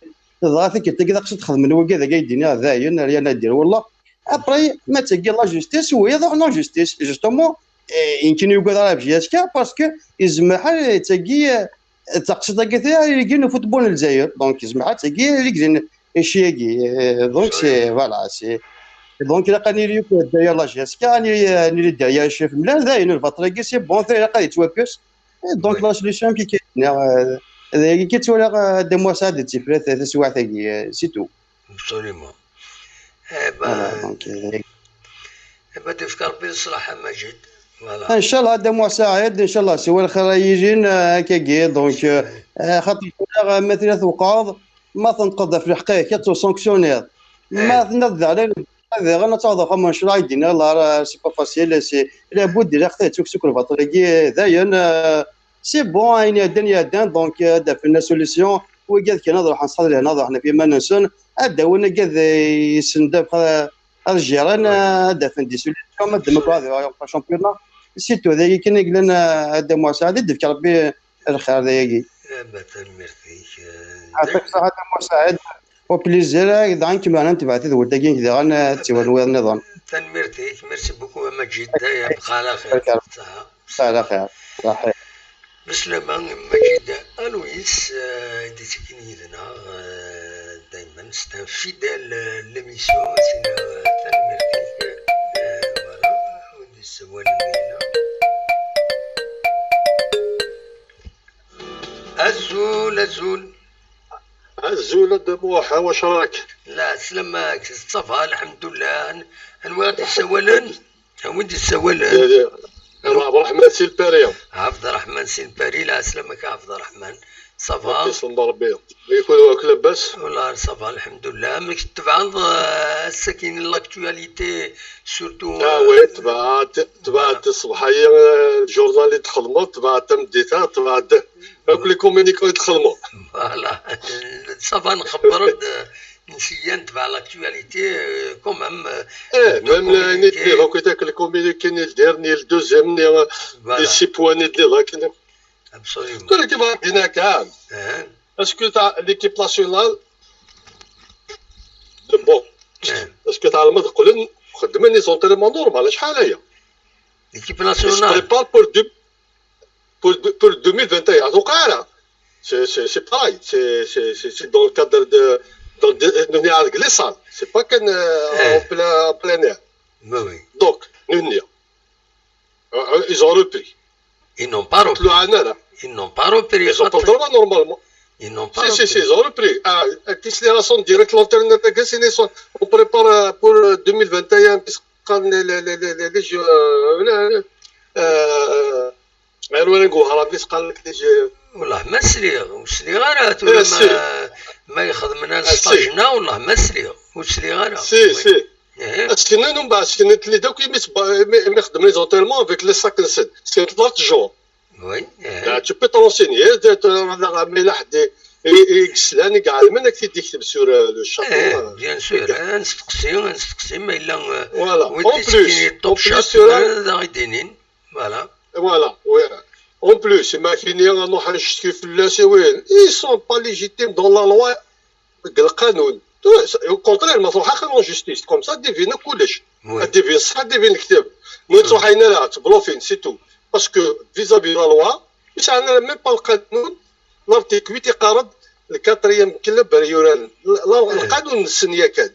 Dɣa tikkelt-agi d aqsed xedmen wigad-agi ay d-iniɣ, dayen, rien à dire, wallah. Après, ma d tagi la justice, wiyaḍ ruḥen en justice. Justement, eh, yemkin yugad ara J S K, parce que yezmer ḥal d tagi, eh, d taqsiṭ-agi, tagi n ufootball n Lezzayer. Donc, yezmer ḥal d tagi i yegzin cci-agi. Eh, donc, c'est, voilà, c'est, donc, ilaq ad nili yakk derrière la J S K, ad nili, ad nili derrière Crif Mlal, dayen, lbaṭel-agi, c'est bon, ilaq ad yettwakkes. Eh, donc, oui, la solution, amek i k-, neɣ, eh, d ayagi i ttwaliɣ, eh, Dda Muḥ Saɛid d tifrat, eh, taswiɛt-agi, eh, c'est tout. Absolument. Eh ben, eh ben, donc, euh, eh ben, tefka Rebbi leṣlaḥ a Majid. Voilà. Inchallah, Dda Muḥ Saɛid, inchallah, siwa lxir ara yilin, euh, akkagi, donc, euh, euh, xaṭer tura, euh, ma tella tewqeḍ, ma tenṭqeḍ ɣef lḥeqq-ik, ad tusanksyuniḍ. Ma tenniḍ daɣen, daɣen ad taweḍ axxam, nclaɣ i d-yenna, la, c'est pas facile, c'est, labud ilaq ad yettukkes akk lbaṭel-agi, dayen, euh, c'est bon, ayen iɛeddan, iɛeddan, donc, euh, ad d-afen la solution. Wigad kan ad ruḥen ṣṣeḥ lehna, ad ruḥen ɣef yiman-nsen, ad d-awin agad, euh, yessnen ddabex, euh, ad ǧǧiren, euh, ad d-afen des solutions, ma d-, ma d-, championnat. Surtout, d ayagi kan i yellan, euh, a Dda Muḥ Saɛid, ad d-yefk Rebbi lxir d ayagi. Eh ben, tanemmirt-ik, euh, yeɛṭik ṣṣeḥḥa a Dda Muḥ Saɛid. Au plaisir, euh, daɣen kemmel ad netbeɛ tadwilt-agi, daɣen, euh, ad tt-iwali wiyaḍ nniḍen. Tanemmirt-ik, merci beaucoup a Majid, yɛṭik ṣṣeḥḥa, lxir. Ṣṣeḥḥa. Ala xir. Ṣaḥi. Beslama, Majid Alois, euh, i d-ittekkin yid-neɣ, euh, daymen, c'est un fidèle, euh, de l'émission, c'est, euh, tanemmirt-ik, euh, voilà, wid yessawalen dinna. Azul, azul. Azul a Dda Muḥ, wac raak? La, sslam-ak, ça va, lḥemdullah. An-, anwa i d-yessawalen? Wid yessawalen? Eh, eh, Ɛebderreḥman Si Lpari. Ɛebderreḥman Si Lpari, la, sslam-ak a Ɛebderreḥman. Ça va? Ok, sslam Rebbi. Yakk, yakk labas? Wallah, ça va, lḥemdullah. Amek tebɛeḍ, euh, ass-agi l'actualité, surtout, ah, euh, oui, tebɛeḍ, tebɛeḍ ṣṣbeḥ-agi, euh, le journal i d-txedmeḍ, tebɛeḍ tameddit-a, tebɛeḍ akk les communicants i d-txedmeḍ. Voilà. Ça va, nxebber-d, euh, Nsiya netbeɛ l'actualité, euh, quand même, euh, eh, même les communiqués. Donc, les communiqués, le dernier, le deuxième, euh, voilà. Les six points, les deux, là, qui... Absolument. Est-ce que tu as l'équipe nationale de, bon, est-ce que tu as le monde, les entraînements normal, l'équipe nationale se prépare pour deux, pour, pour deux mille vingt et un, donc, voilà. C'est, c'est, c'est pareil. C'est, c'est, c'est, c'est dans le cadre de, dans le, de, de, de, les salles. C'est pas qu'en, euh, en plein, en plein air. Ben oui. Donc, nous, nous, euh, ils ont repris. Ils n'ont pas repris. Ils n'ont pas repris. Ils ont pas le droit normalement. Ils n'ont pas repris. Si, si, si, ils ont repris. Ah, accélération directe, l'entraîneur de Gassini, on prépare, euh, pour, euh, deux mille vingt et un, puisqu'on est les, les, les, les, les jeux, euh, euh, Ar wara n Wehran, mi s-qqaren les jeux. Wellah ma sliɣ, ur sliɣ ara tura ma, ma ixedmen un stage-nneɣ, wellah ma sliɣ, ur sliɣ ara. Si, si. Aseknen, umbeɛd seknen-ten-id akk imi, imi xedmen les entraînements avec les sacs-nsen. Seknen trente jours. Oui. Là, tu peux te renseigner, ma yella ḥedd i, i, i yeslan, i iɛelmen, ad k-t-id-yekteb sur, euh, le château, euh, bien sûr, ad nesteqsi, ad nesteqsi ma yella, euh, voilà. En plus, en plus, tura, ad aɣ-d-inin. Voilà. Voilà, oui. En plus, ma kini ad nruḥ ad ncetki fell-as, i win, ils sont pas légitimes dans la loi, deg lqanun. Au contraire, ma truḥ axir en justice, comme ça, divin kullec. Oui. Divin ṣṣeḥ, divin lekteb. Ma truḥ ayen ara ttblufin, c'est tout. Parce que vis-à-vis de la loi, ur sɛan ara même pas lqanun, l'article huit iqqar-d le quatrième club ara yuraren. La, la, lqanun-nsen yakan.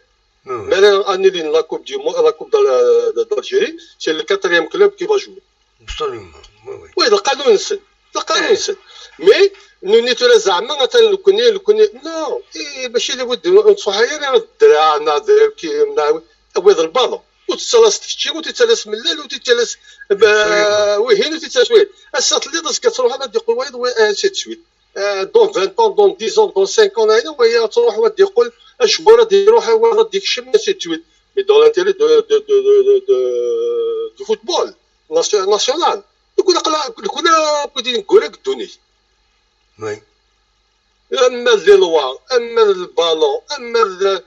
Mi ara anulin la coupe du mo-, la coupe de la, de, d'Algérie, c'est le quatrième club qui va jouer. Absolument, oui, oui. Oui, d lqanun-nsen. D lqanun-nsen. Mais, nuni tura zeɛma, atan nekni, nekni, non, eh, mačči d wid ur nettruḥ ara ddreɛ, neɣ d, ki-, neɣ, wid lbaḍa. Ur tettalaseḍ kečči, ur tettalas mellal, ur tettalas, eh, wihin, ur tettalas wihin. Ass-a telliḍ, azekka truḥeḍ, ad d-yeqqel wayeḍ, wa-, ainsi de suite. Euh, dans vingt ans, dans dix ans, dans cinq ans, ayen waya ad truḥ, wa ad d-yeqqel, ajewwar ad d-iruḥ, wa ad d-yekcem, ainsi de suite. Mais dans l'intérêt de, de, de, de, de, de, du football nation-, national, nekni aql-, nekni akk i d-ineggura deg ddunit. Oui. Ama d les lois, ama d le ballon, ama d,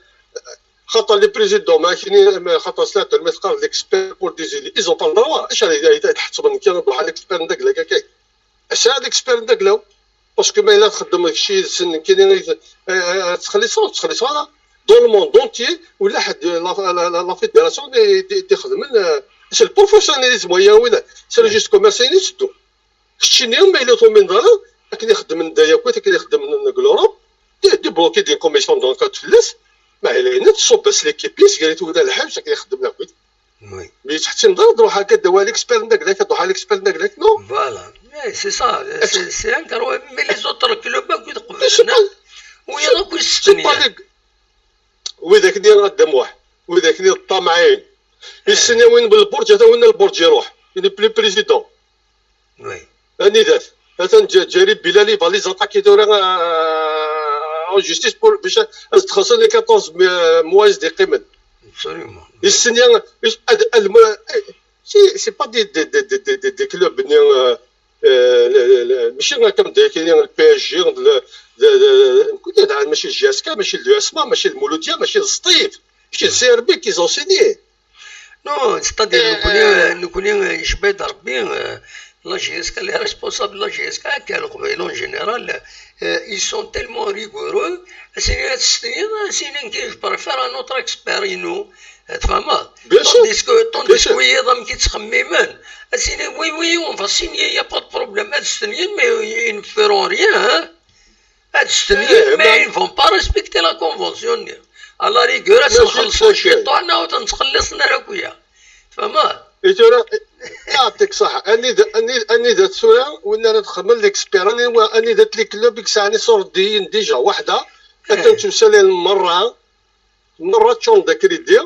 xaṭer les présidents, ma kini, ama xaṭer s leɛtel, ma teqqar l'expert pour des idées, ils ont pas le droit. Acu ara, ara, ara tḥettmen kan ad ruḥeɣ l'expert n dagla, akka. Acu ara l'expert n dagla? Parce que ma yella txeddem kečči yid-sen, nekkini, eh, eh, eh, ttxelliṣeɣ, ur ttxelliṣeɣ ara. Dans le monde entier, ula ḥedd, la, la, la, la fédération di, di, di xedmen, eh, c'est le professionnalisme, waya win, c'est le juste commerce i yetteddu. Keččini, ma yella ur tumineḍ ara, akken i xeddmen da yakk, akken i xeddmen deg l'Europe, di, di bloquer des commissions d'enquête fell-as, ma yella yenna tṣubb-as l'équipe-is, gar-it wala lḥebs, akken i xeddmen akk. Oui. Mi tettḥettimeḍ ara, ad ruḥeɣ akka d-awiɣ l'expert n dagla, ad ruḥeɣ l'expert n dagla, non? Voilà. Eh, c'est ça. C'est, c'est un carreau. Mais les autres clubs, akk i d-qeblen, wiyaḍ akk i s-stenyan. Widak-nni a Dda Muḥ. Widak-nni d ṭṭamɛin. Issen yawin belburǧ, ata winna lburǧ iruḥ. Il est plus président. Oui. Anida-t? Atan Ǧ-, Ǧerib Bilali, va les attaquer tura, euh, en justice pour, باش ad s-d-xellṣen les quatorze mois i s-d-yeqqimen. Absolument. Issen ya, is-, ad, ad, c'est, c'est pas des, des, des, des, des, des clubs, ni, euh, euh, le, le, le, ماشي comme des, le P S G, le, le, le, كنت هذا ماشي J S K, ماشي l'U S M A, ماشي المولودية, ماشي سطيف, ماشي C R B qu'ils ont signé. Non, c'est-à-dire, nekkni, nekkni, yecba-d Rebbi, euh, la J S K, les responsables de la J S K, akka, Leqbayel en général, euh, ils sont tellement rigoureux, c'est-à-dire, c'est-à-dire, je préfère un autre expert, inu, euh, tfehmeḍ? Bien sûr. Tandis que, tandis que wiyaḍ amek i ttxemmimen, c'est-à-dire, oui, oui, on va signer, il n'y a pas de problème, ad stenyin, mais ils ne feront rien, hein. Ad stenyin, mais ils ne vont pas respecter la convention. À la rigueur, ad sen-xellṣen ciṭuḥ, neɣ ur ten-ttxelliṣen ara akk-ya. Tfehmeḍ? I tura, yeɛṭik ṣṣeḥḥa. Anida, anida, anida tura, win ara txedmen l'expert, anida les clubs i yesɛan iṣurdiyen déjà, waḥda, atan ttemsalayen merra, merra ččuren d akridi.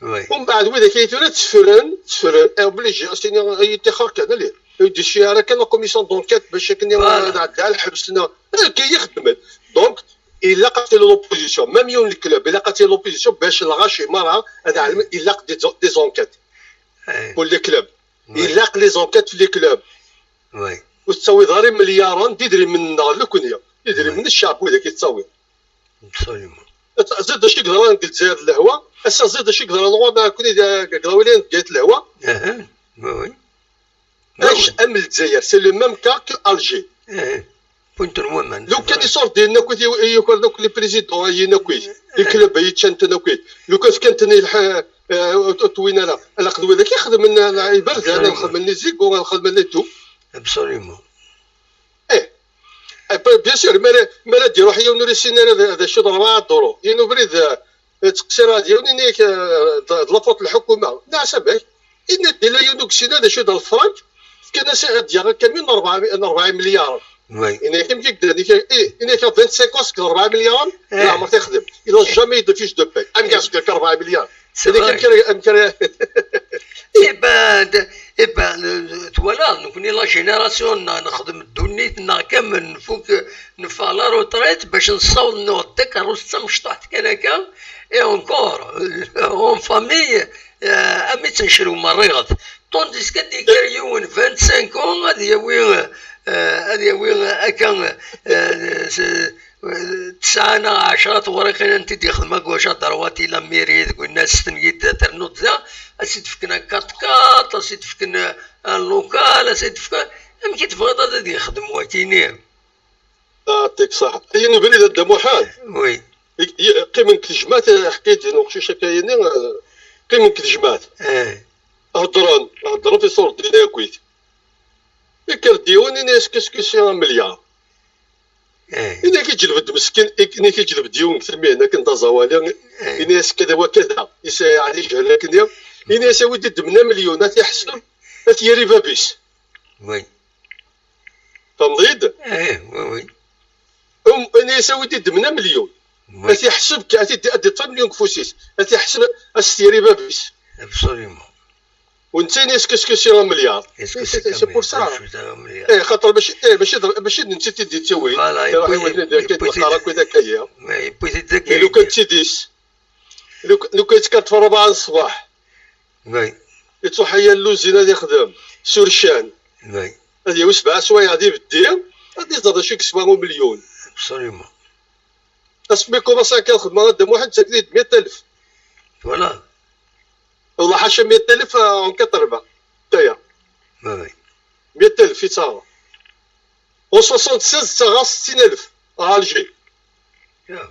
Oui. Umbeɛd widak ay tura tteffren, tteffren, est obligé, as-tini, ay yeṭṭixer kan, allez. Ur d-yecci ara kan la commission d'enquête bac akken ad ɛeddaɣ lḥebs-nneɣ. Akka i xeddmen. Donc, ilaq ad tili l'opposition. Même yiwen club, ilaq ad tili l'opposition bac lɣaci merra ad ɛelmen ilaq des, des enquêtes Eh, pour les clubs. oui. Ilaq les enquêtes fi les clubs. Oui. Ur tettawiḍ ara imelyaṛen d idrimen-nneɣ nekkni. D idrimen n ccɛeb widak i tettawiḍ. Absolument. Ziḍ d acu i yeḍran deg Lezzayer d lehwa, ass-a ziḍ d acu i yeḍran ɣur-neɣ nekkni deg Lawiliya n Bgayet lehwa. Aha, oui, oui. Acu am Lezzayer, c'est le même cas que Alger. Eh, point n waman. Lukan iṣurdiyen akkit i yukren akk les présidents ayin akkit, les clubs ay ččan-ten akkit. Lukan fkan-ten i lḥ-, eh, ur twin ara. Alaq d widak i xedmen, eh, iberdan, xedmen les égouts, xedmen les tout. Absolument. Eh, eh, bien sûr, mi ara, mi ara d-iruḥ yiwen ur yessin ara d, d acu d rebɛa duṛu. Yiwen ubrid, eh, tettqeṣṣir ad yiwen ini-ak, eh, d, d la faute n lḥukuma. Neɛsa bak. Ini-d illa yiwen ur yessin ara d acu d lefrank, fkan-as ad d-yaɣ akamyun n rebɛa, n rebɛa imelyaren. Oui. Ini-ak amek i yedda, ini-ak, eh, ini-ak vingt-cinq ans seg rebɛa imelyaren, Eh. Leɛmer t-ixdem. Il a jamais eu de fiche de paie. Amek ara s-d-yerk rebɛa imelyaren? C'est Ini-ak vrai. amek ara, amek ara Eh ben, de- eh ben, euh, twalaḍ, nekkni la génération-nneɣ nexdem ddunit-nneɣ kamel, nfuk, neffeɣ la retraite bac nessaweḍ nuɣ-d takerrust d tamecṭuḥt kan akka, et encore, euh, en famille, euh, am i ttnecrew merriɣet. Tandis que ad d-yekker yiwen vingt-cinq ans, ad yawi, euh, ad yawi akka, euh, s- tesɛa neɣ ɛecra tewriqin n tid yexdem agwac ad ṛwat i la mairie deg winna stenyi-d ternuḍ da, ad s-id-fken un quatre-quatre, ad s-id-fken un local, ad s-id-fken, amek i tebɣiḍ ad ad yexdem wakini? Yeɛṭik ṣṣeḥḥa. Ayen ubrid a Dda Muḥend. Oui. I- i- qqimen deg tejmaɛt, eh, ḥkayt-nni uqcic akka-yini, eh, qqimen deg tejmaɛt. Eh, Heddren, heddren f iṣurdiyen akkit. Yekker-d yiwen, ini-as qu'est-ce que c'est un milliard. eh, Ini-ak iǧleb-d meskin, ini-ak iǧleb-d yiwen deg tamihin akken d aẓawali, eh. Ini-as kada wa kada, is-, yeɛni jehel akken. Ini-as awi-d ddmen amelyun, ad t-iḥseb, ad t-yerr i bab-is. Oui. Tfehmeḍ-iyi-d? Eh, oui, oui. Um, ini-as awi-d ddmen amelyun. Oui. Ad t-iḥseb, ad t-id-, ad d-iṭṭef amelyun deg ufus-is. Ad t-iḥseb, ad s-t-yerr i bab-is. Absolument. U netta ini-as qu'est-ce que c'est un milliard. Est-ce que C'est c'est c'est pour ça. C'est un milliard. Eh, xaṭer mačči, eh, mačči d, mačči d netta i d-yettawin. Voilà, Iruḥ yewwi-t-id, iwet-d akka, yewwi-t-id. Yeqqar akk d akka-ya. Mais yewwi-t-id d Mais akka. lukan d tidis, luk-, lukan yettkerṭef rebɛa n ṣṣbeḥ, Oui, yettruḥ aya lluzin ad yexdem, sur chan, oui, ad yawi sebɛa swayeɛ ad ibeddi, ad iẓer d acu i yeswa umelyun. Absolument. Asmi kumaṣa akka xedmeɣ a Dda Muḥend, ttaken-iyi-d meyya alef. Voilà. Wallah ḥaca meyya alef, euh, en quatre-vingts. Taya. Oui, oui. Meyya alef i ttaɣeɣ. En soixante-seize ttaɣeɣ settin alef ɣer Alger. Yeah.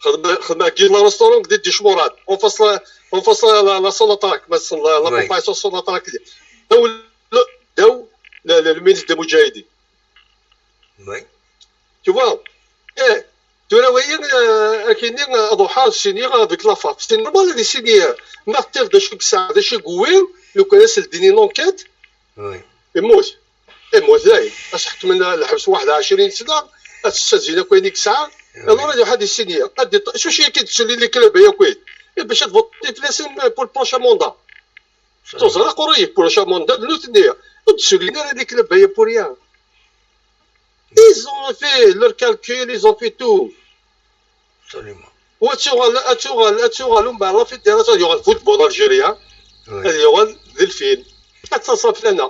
Xedmeɣ, xedmeɣ deg le restaurant deg Dicmurad. En face la, en face la, la, la Sonatrach, ma tessneḍ, la, la Oui. Popeye sur Sonatrach. Daw, daw, la, la, le ministre de Moudjahidine. Oui. Tu vois? Eh, tura wayi, eh, akini, eh, ad ruḥeɣ ad siniɣ avec la FAF. C'est normal ad isini, eh, ma teṭṭiḍ d acu i yesɛa, d acu i yewwi, lukan ad s-ldin une enquête, Oui. yemmut. Yemmut dayen. Ad s-ḥekmen lḥebs waḥed ɛecrin sna, ad s-ssazin akk ayen i yesɛa. Alors ad iruḥ ad isini. Ad iṭ-, acu acu akka i d-suli les clubs ay akk? Et باش تفوتي فلاسين pour le prochain mandat. Teẓra qrib prochain mandat d nutni. Ur d-sulin ara les clubs aya pour rien. Ils ont fait leur calcul, ils ont fait tout. Absolument. Wa ad tuɣal, ad tuɣal, ad tuɣal, umbeɛd la fédération, yuɣal football algérien, ad yuɣal d lfin. Ad taṣaf lana.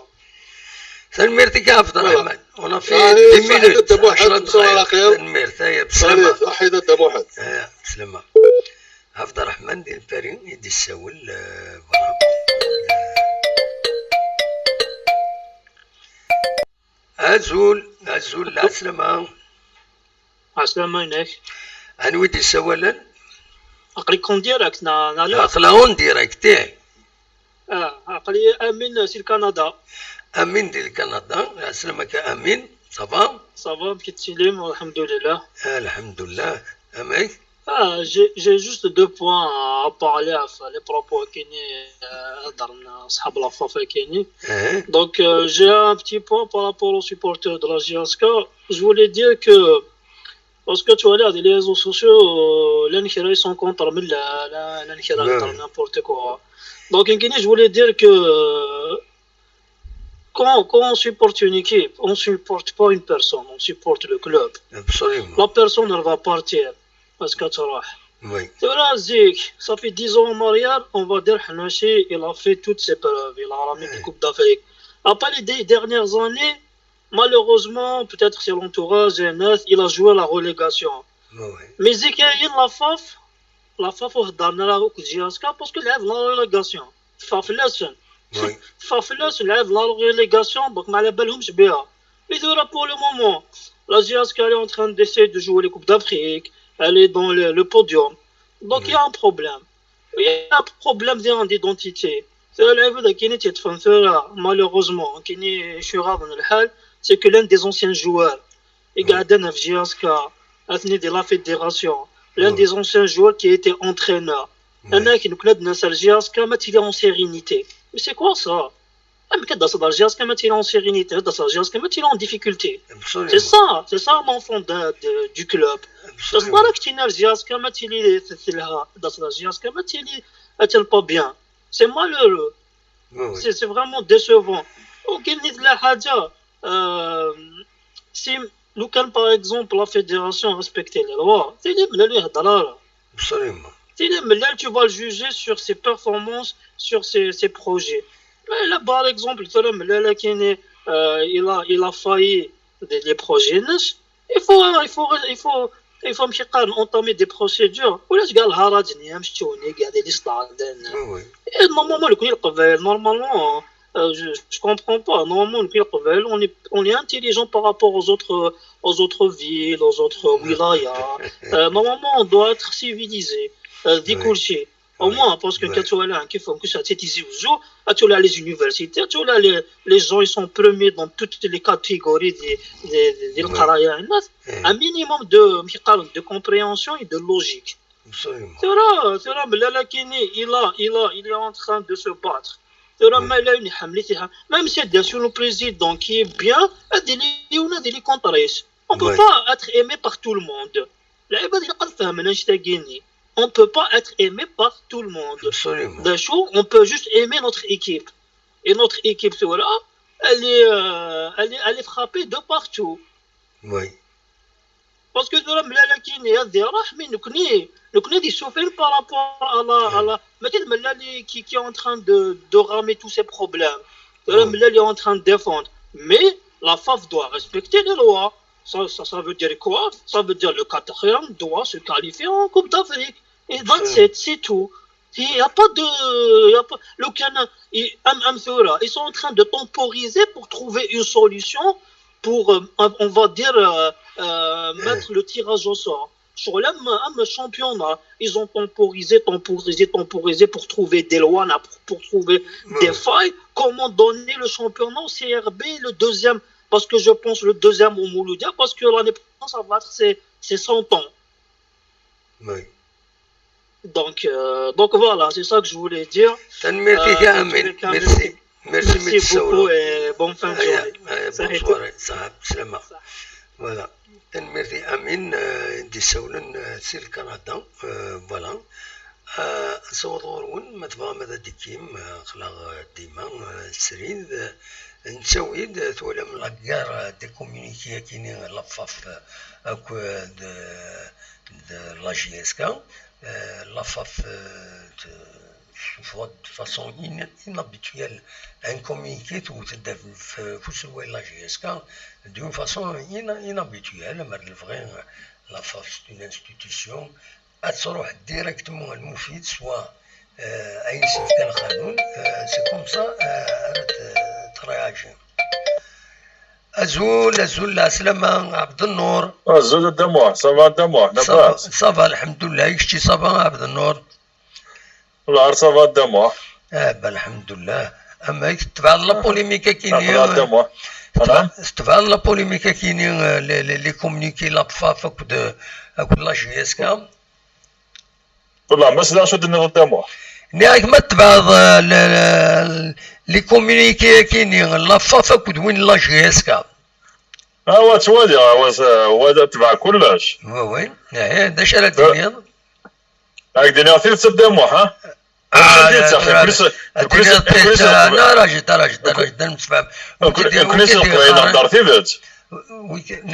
Tanemmirt-ik a Ɛebd Ṛṛeḥman. On a fait Allez, dix minutes. Dda Muḥend, عشرة دقائق. صباح الخير. Tanemmirt. Aya, bslama. Allez, صحيت Dda Muḥend. Aya, bslama. Ɛebd Ṛṛeḥman di Lpari i d-yessawel, euh, voilà. Azul, azul, lɛeslama. Ɛeslama-inek. Anwa i d-yessawalen? Aql-ik en direct, neɣ, neɣ la? Aql-aɣ en direct, ih. Ah, aql-i Amin si Lkanada. Amin di Lkanada, ɛeslama-k a Amin, ça va? Ça va, amek i tettilim? Alḥemdulillah. Alḥemdulillah, amek? Ah, j'ai, j'ai juste deux points à parler, enfin, les propos akini, euh, hedren ṣḥab Lafaf akini. Eh, Donc, euh, j'ai un petit point par rapport aux supporters de la J S K. Je voulais dire que, parce que tu vois, là, les réseaux sociaux, euh, llan kra, ils sont contre, mais là, là, llan kra, Ouais. N'importe quoi. Donc, akini, je voulais dire que, euh, quand, quand on supporte une équipe, on supporte pas une personne, on supporte le club. Absolument. La personne, elle va partir parce qu'elle sera. Oui. Tura zik, ça fait dix ans en arrière, on va dire Hanashi, il a fait toutes ses preuves, il a ramené des coupes d'Afrique. Après les dix dernières années, malheureusement, peut-être c'est l'entourage, N F, il a joué la relégation. Oui. Mais zik, Lafaf, Lafaf, وهضرنا راه كنت جي اسكا parce que لعب la relégation. تفا في lesson. Oui. تفا في lesson، لعب la relégation، donc ما على بالهمش بها. Mais tura, pour le moment, la J S K, elle est en train d'essayer de jouer les Coupes d'Afrique, elle est dans le, le podium. Donc, il y a un problème. Il y a un problème d'identité. Tura, العباد كاينين تيتفهم tura, malheureusement, كاينين شي غاضن الحال, c'est que l'un des anciens joueurs, il قاعد في J S K, اثني de la fédération, l'un des anciens joueurs qui était entraîneur. انا كي نكون هاد الناس على J S K ما تيلي en sérénité. Mais c'est quoi ça? اما كداس دار J S K ما تيلي en sérénité، داس دار J S K ما تيلي en difficulté. Absolument. C'est ça, c'est ça l'enfant de, de, du club. داس Absolument. دارك تينا J S K ما تيلي تلها، داس دار J S K ما تيلي اتل pas bien. C'est malheureux. Oui, oui. C'est, c'est vraiment décevant. وكاين نيت لا حاجة، euh, si لو كان par exemple la fédération respectait les lois, تيلي ملال يهضر راه. Absolument. تيلي ملال tu vas le juger sur ses performances, sur ses, ses projets. Mais là, par exemple, ثورة ملال كاين, euh, il a, il a failli des, les projets ناس. Il faut, il faut, il faut, il faut مشي قارن entamer des procédures. ولا كاع الهرج نيام شتوني كاع des listes. Oui, oui. Et normalement, le كل قبائل, normalement, euh, je, je comprends pas. Normalement, le كل قبائل, on est, on est intelligent par rapport aux autres, aux autres villes, aux autres ولايات. Euh, normalement, on doit être civilisé. Euh, ذي Oui. كلشي. Au Oui. moins, parce que Oui. كتولى كيفهم كل ساعه تيزي وزو، كتولى les universités, كتولى les, les gens, ils sont premiers dans toutes les catégories دي, دي, دي, دي Oui. القرايه الناس. Eh, Un minimum de, مشي قارن, de compréhension et de logique. Absolument. ثورة، ثورة ملال كايني, il a, il a, il est en train de se battre. ثورة Oui. ملال يحملي فيها. Même si bien sûr le président qui est bien, هادي اللي هنا هادي اللي contre. On peut Oui. pas être aimé par tout le monde. العباد اللي قد فهمنا اش تاقيني. On peut pas être aimé par tout le monde. Absolument. داشو, on peut juste aimer notre équipe. Et notre équipe, ثورة, elle est, euh, elle est, elle est frappée de partout. Oui. Parce que ثورة ملال كايني هادي راح, mais نكني, نكني دي souffrir par rapport à la, à la, ماشي ملال اللي qui, qui est en train de, de ramer tous ces problèmes. ثورة ملال اللي est en train de défendre. Mais la F A F doit respecter les lois. Ça, ça, ça veut dire quoi? Ça veut dire le quatrième doit se qualifier en Coupe d'Afrique. Et that's it, c'est tout. Il y a pas de, il y a pas, لو كان, M M ثورة, ils sont en train de temporiser pour trouver une solution pour, euh, on va dire, euh, euh, mettre le tirage au sort. Sur le, le championnat, ils ont temporisé, temporisé, temporisé pour trouver des lois, pour, pour trouver des failles. Comment donner le championnat au C R B, le deuxième, parce que je pense le deuxième au Mouloudia, parce que l'année prochaine, ça va être ses, ses cent ans. Oui. Donc, euh, donc voilà, c'est ça que je voulais dire. Tanemmirt-ik a Amin. Merci. Merci, Merci beaucoup et bonne fin de journée. Bonne soirée. Ṣaḥa, bslama. Voilà. Tanemmirt i Amin, euh, d-isawlen, euh, si Lkanada. Euh, voilà. Ad nessaweḍ ɣur-wen, ma tebɣam ad d-tekkim, aql-aɣ dima, eh, srid, eh, nettawi-d, eh, twalam la guerre, eh, des communiqués akini, la FAF, eh, akked, eh, de la J S K, eh, la FAF, eh, t-, tessufeɣ-d de façon in-, inhabituelle un communiqué, tewwet-d af-, f-, f uselway n la J S K, d'une façon in-, inhabituelle, ma d lebɣi, la FAF c'est une institution, ad truḥ directement lmufid, soit, euh, ayen s-yefkan lqanun, euh, c'est comme ça, euh, ara t-, tréagi. Azul, azul, lɛeslama, Ɛebd Nnur. Azul a Dda Muḥ, ça va a Dda Muḥ, ça va, labas? Ça va, lḥemdullah, i kečči ça va a Ɛebd Nnur? Lɛar ça va a Dda Muḥ. Ah, ben, lḥemdullah. Amek, tetbeɛḍ la polémique akini, aql-aɣ a Dda Muḥ. Tetbeɛ-, tetbeɛḍ la polémique akini, euh, les, les, les communiqués, la FAF akked, akked la J S K? Wallah, ma sliɣ acu d-tenniḍ a Dda Muḥ. Nniɣ-ak ma tetbeɛḍ, euh, le, le, les communiqués akini, la FAF akked win la J S K? Ah, wa ttwaliɣ, wa, wa tbeɛ kullec. Oui, oui. Eh, d acu ara d-tiniḍ? Ad k-d-iniɣ tidet a Dda Muḥ, ha? Ah, ad d-iniɣ tidet, ah, ah, raǧi, raǧi, raǧi, raǧi, ad nemsefham. Nekni s Leqbayel nehder tidet.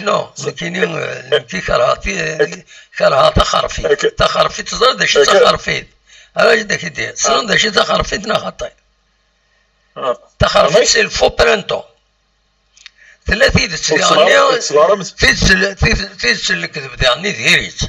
Non, nekkini, eh, nekki kerheɣ ti-, kerheɣ taxerfit. Taxerfit, teẓriḍ d acu d taxerfit? Ara d ak-d-iniɣ. Tessneḍ d acu d taxerfit neɣ xaṭi? Ah. Taxerfit, c'est le faux printemps. Tella tidet diɣenni, tidet, tidet, tidet n lekdeb diɣenni diri-tt.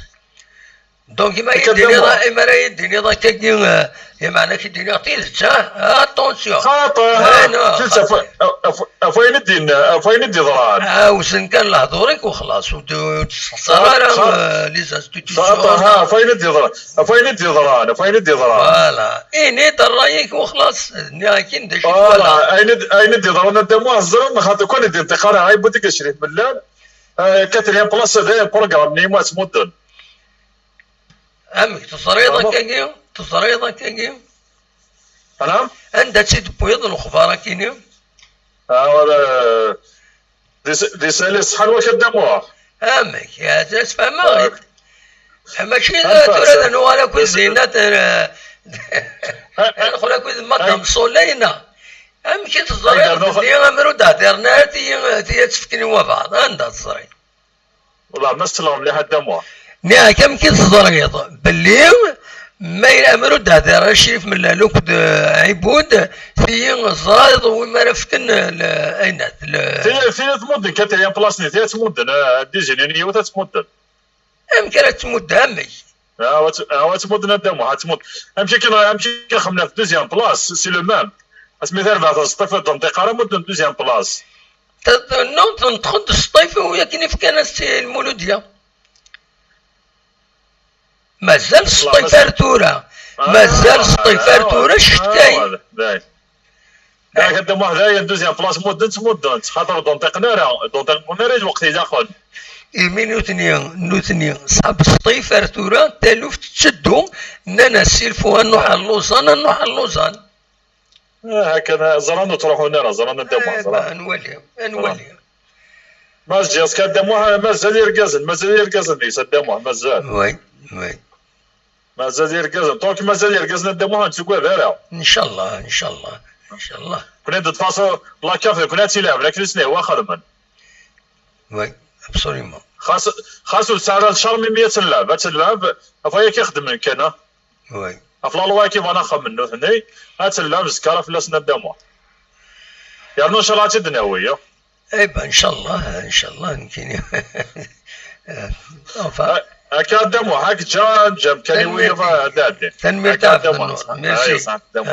Donc, ima ara yi-d-tiniḍ, ima ara yi-d-tiniḍ akkagi, eh, yeɛni ad k-id-iniɣ tidet, ah, attention. Xaṭi, ah, non, tidet, xaṭi. Af, af, af wayen i d-yenna, af wayen i d-yeḍran. Ɛawsen kan lehdur-ik u xlaṣ, ur d-, ur d-tessexṣar ara, eh, les institutions. Xaṭi, ah, af wayen i d-yeḍran, af wayen i d-yeḍran, af wayen i d-yeḍran. Voilà. Ini-d ṛṛay-ik u xlaṣ. Nniɣ-ak-in d acu i twalaḍ. Voilà, ayen i d-, ayen i d-yeḍran a Dda Muḥ, ẓriɣ, xaṭi kan i d-yenṭiq ara, ɛiwed i yecrit mellal. Eh, quatrième place, d programme-nni i mu ad tt-mudden. Amek, teẓriḍ akkagi? Teẓriḍ akkagi? Anam? Anda tt-id-tewwiḍ lexbar-akini? Ah, wala, di s-, di sali ṣṣeḥḥa n wakal Dda Muḥ. Amek, ya, sfehmeɣ-it. Mačči d tura d nuɣal akk dinna, d-, ad nuɣal akk d Madame Soleil, neɣ? Amek i teẓriḍ belli amrud Ɛdir n At, ti, ti ad tt-fken i wabeɛḍ? Anda teẓriḍ? Wallah, ma selleɣ mliḥ a Dda Muḥ. Nniɣ-ak, amek i teẓriḍ belli ma yella amrud Ɛdir Acrif Mellal akked, eh, Ɛibud, ti ẓriḍ wi mi ara fken, eh, le-, aynat, le- Ti, ti ad tmudden quatrième place-nni, ti ad tmudden, eh, ad d-izinin yiwet ad tmudden. Amek ara tt-tmudd, amek? Ah, wa tt-, ah, wa tt-mudden a Dda Muḥ, ad tmudd. Amek akken, amek akken xemmen ɣef deuxième place, c'est le même. Asmi tarbaɛt n Sṭif ur d-tenṭiq ara, mudden deuxième place. Ta-, non, tenṭeq-d Sṭif, u yakken i fkan-as i Lmuludya. Mazal Sṭif ar tura. Ah, mazal Sṭif ar tura, ah, cetkayen. Ah, Dda Muḥ, dayen, deuxième place, mudden-tt, mudden-tt. Xaṭer ur d-nṭiqen ara, ur d-nṭiqen ara i lweqt ilaqen. Imi nutni, nutni, ṣab Sṭif ar tura, taluft tetteddu, nnan-as, il faut ad nruḥ ɣer Lausanne, ad nruḥ ɣer Lausanne. Ah, hakan, ẓran ur ttruḥun ara, ẓran a Dda Muḥ, eh, ẓran. Ad nwali, ad nwali. Mazal, est-ce que a Dda Muḥ, mazal irgazen, mazal irgazen-is a Dda Muḥ, mazal. Oui, oui. Mazal irgazen. Donc, mazal irgazen a Dda Muḥ, ur nettagad ara. Ncallah, ncallah, ncallah. Kni de toute façon, la CAF, kni ad tt-ilɛeb, akken i s-nehwa xedmen. Oui, absolument. Xas, xas ur tesɛi ara charme imi ad tt-nleɛb, ad tt-nleɛb, ɣef waya akka i xedmen kan, ah. Oui. Ɣef la loi-agi bɣan ad xedmen nutni, ad tt-nleɛb, zkara fell-asen a Dda Muḥ. Yernu ncallah ad tt-id-nawi, ah. Eh ben, ncallah, ncallah, nekkini. Eh, enfin. Akka a Dda Muḥ, ad k-ǧǧeɣ, ǧǧeɣ amkan i wiyaḍ ad ɛeddin. Tanemmirt a Ɛebd Nnur. Merci.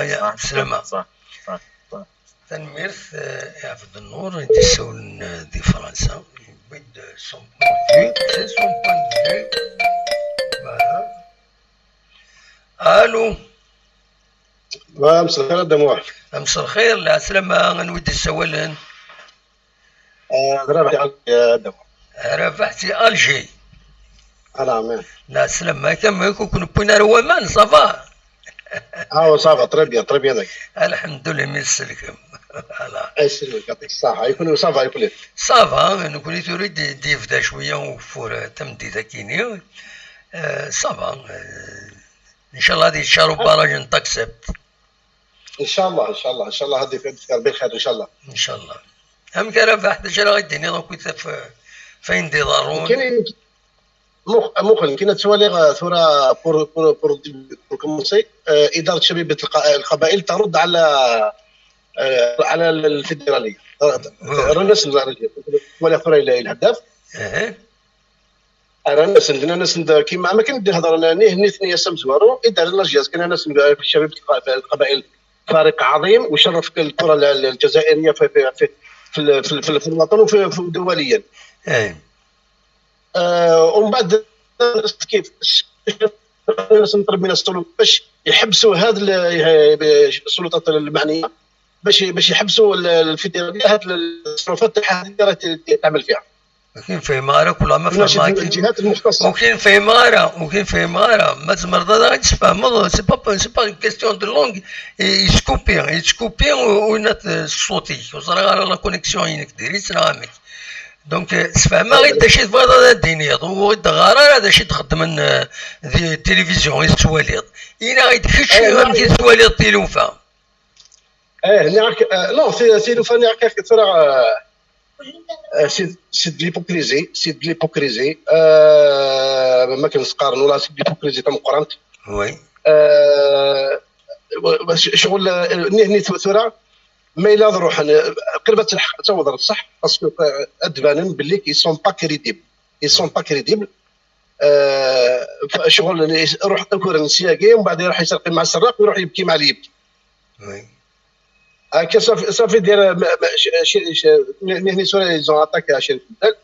Aya, sselama. Tanemmirt, eh, i Ɛebd Nnur i d-yessawlen, eh, di Fransa. Yewwi-d son point de vue. C'est son point de vue. Voilà. Allô. Wa, mselxir a Dda Muḥ. Mselxir, lɛeslama, anwa i d-yessawalen? Eh, d Rabaḥ si Alger, a Dda Muḥ. Rabaḥ si Alger. Ala, amin. Lɛeslama, amek, ur ken-wwin ara waman, ça va? Ah, ça va, très bien, très bien. Alḥemdulillah, mi tselkem. Voilà. Ay, yesselmek, yɛṭik ṣṣeḥḥa. Nekni, ça va, nekni. Ça va, nekni tura i d-, d-yebda cwiya ugeffur, eh, tameddit-akini. Eh, ça va, eh, Ncallah ad yeččar ubaraj n Taksebt. Ncallah, ncallah, ncallah ad yefkar Rebbi lxir, ncallah. Ncallah. Amek ara baḥ d acu ara ɣ-d-tiniḍ akkit ɣef fayen d-iḍerrun? Muqel, muqel, كنا توالي ثورة pour pour pour pour commencer. إدارة شبيبة القبائل ترد على على الفيدرالية. رانا سند ولا ثورة إلى الهداف. رانا سند، رانا سند كيما ما كان دي هضرنا نيه نيه ثنيا سمزوارو إدارة لاجياس كان رانا سند شبيبة القبائل. فريق عظيم وشرف الكرة الجزائرية في في في في, في, في الوطن وفي دوليا. آه ومن بعد كيف الناس نطلب من السلطات باش يحبسوا هذا السلطات المعنيه باش باش يحبسوا الفيدراليه هذه التصرفات تاعها اللي راهي تعمل فيها. وكاين فيمارة كل ما فهمك. الجهات المختصه. وكاين فيمارة وكاين فيمارة ما تمرض هذا غير تفهمض. C'est pas c'est pas une question de langue. يتكوبي يتكوبي وينات الصوتي وصرا على la connexion ينك ديري سلامك. Donc سفهمها غير دا شي تبغى هذا الدينيض وغير غارة هذا شي تخدم من دي تلفزيون يتواليض. إلا غير كيتش غير يتواليض تيلوفا. ايه نعرف. آه نو سي سي لو فاني هكاك ترى. آه سي سي دو ليبوكريزي سي دو ليبوكريزي. آه ما كنسقارن ولا سي دو ليبوكريزي تمقرنت. وي. آه شغل نهني ثورة. ما إلا ضروح قربت الحق تعوض الصح باسكو أدبانن بلي كي سون با كريديبل. اي سون با كريديبل. شغل روح تنكر السياقي ومن بعد يروح يسرقي مع السراق ويروح يبكي مع اللي يبكي. هكا صافي صافي دير مهني سوري زون اتاكي شريف ملال.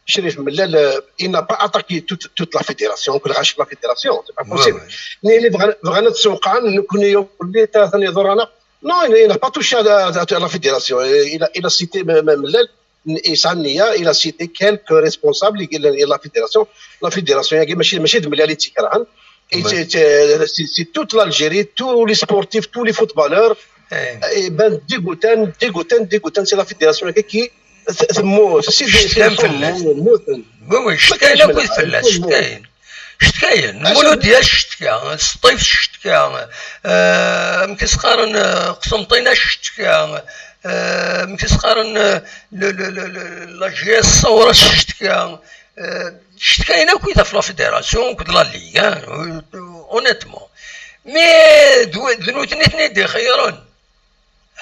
شريف ملال il n'a pas attaqué toute la fédération كل غاش la fédération c'est pas possible. ني اللي بغانا تسوقان نكون يوم اللي ثاني ضرنا. Non, il n'a pas touché à la fédération. Il a cité ملال. يسعى النية إلى سيتي كيلك ريسبونسابل ديال لا فيديراسيون. لا فيديراسيون يعني ماشي ماشي دملالي تيكرهن. سي توت لالجيري تو لي سبورتيف تو لي فوتبالور. بان ديغوتان ديغوتان ديغوتان سي لا فيديراسيون كي ثمو سي موثن. وي وي شتكاين اكو فلاس شتكاين. شتكاين المولودية شتكا السطيف شتكا. آه مكسقارن قسنطينة شتكا. آه مكسقارن لا جي اس صورة شتكا. آه شتكاين اكو اذا في لا فيديراسيون كد لا ليغ اونيتمون. مي ذنوتني اثنين دي خيرون.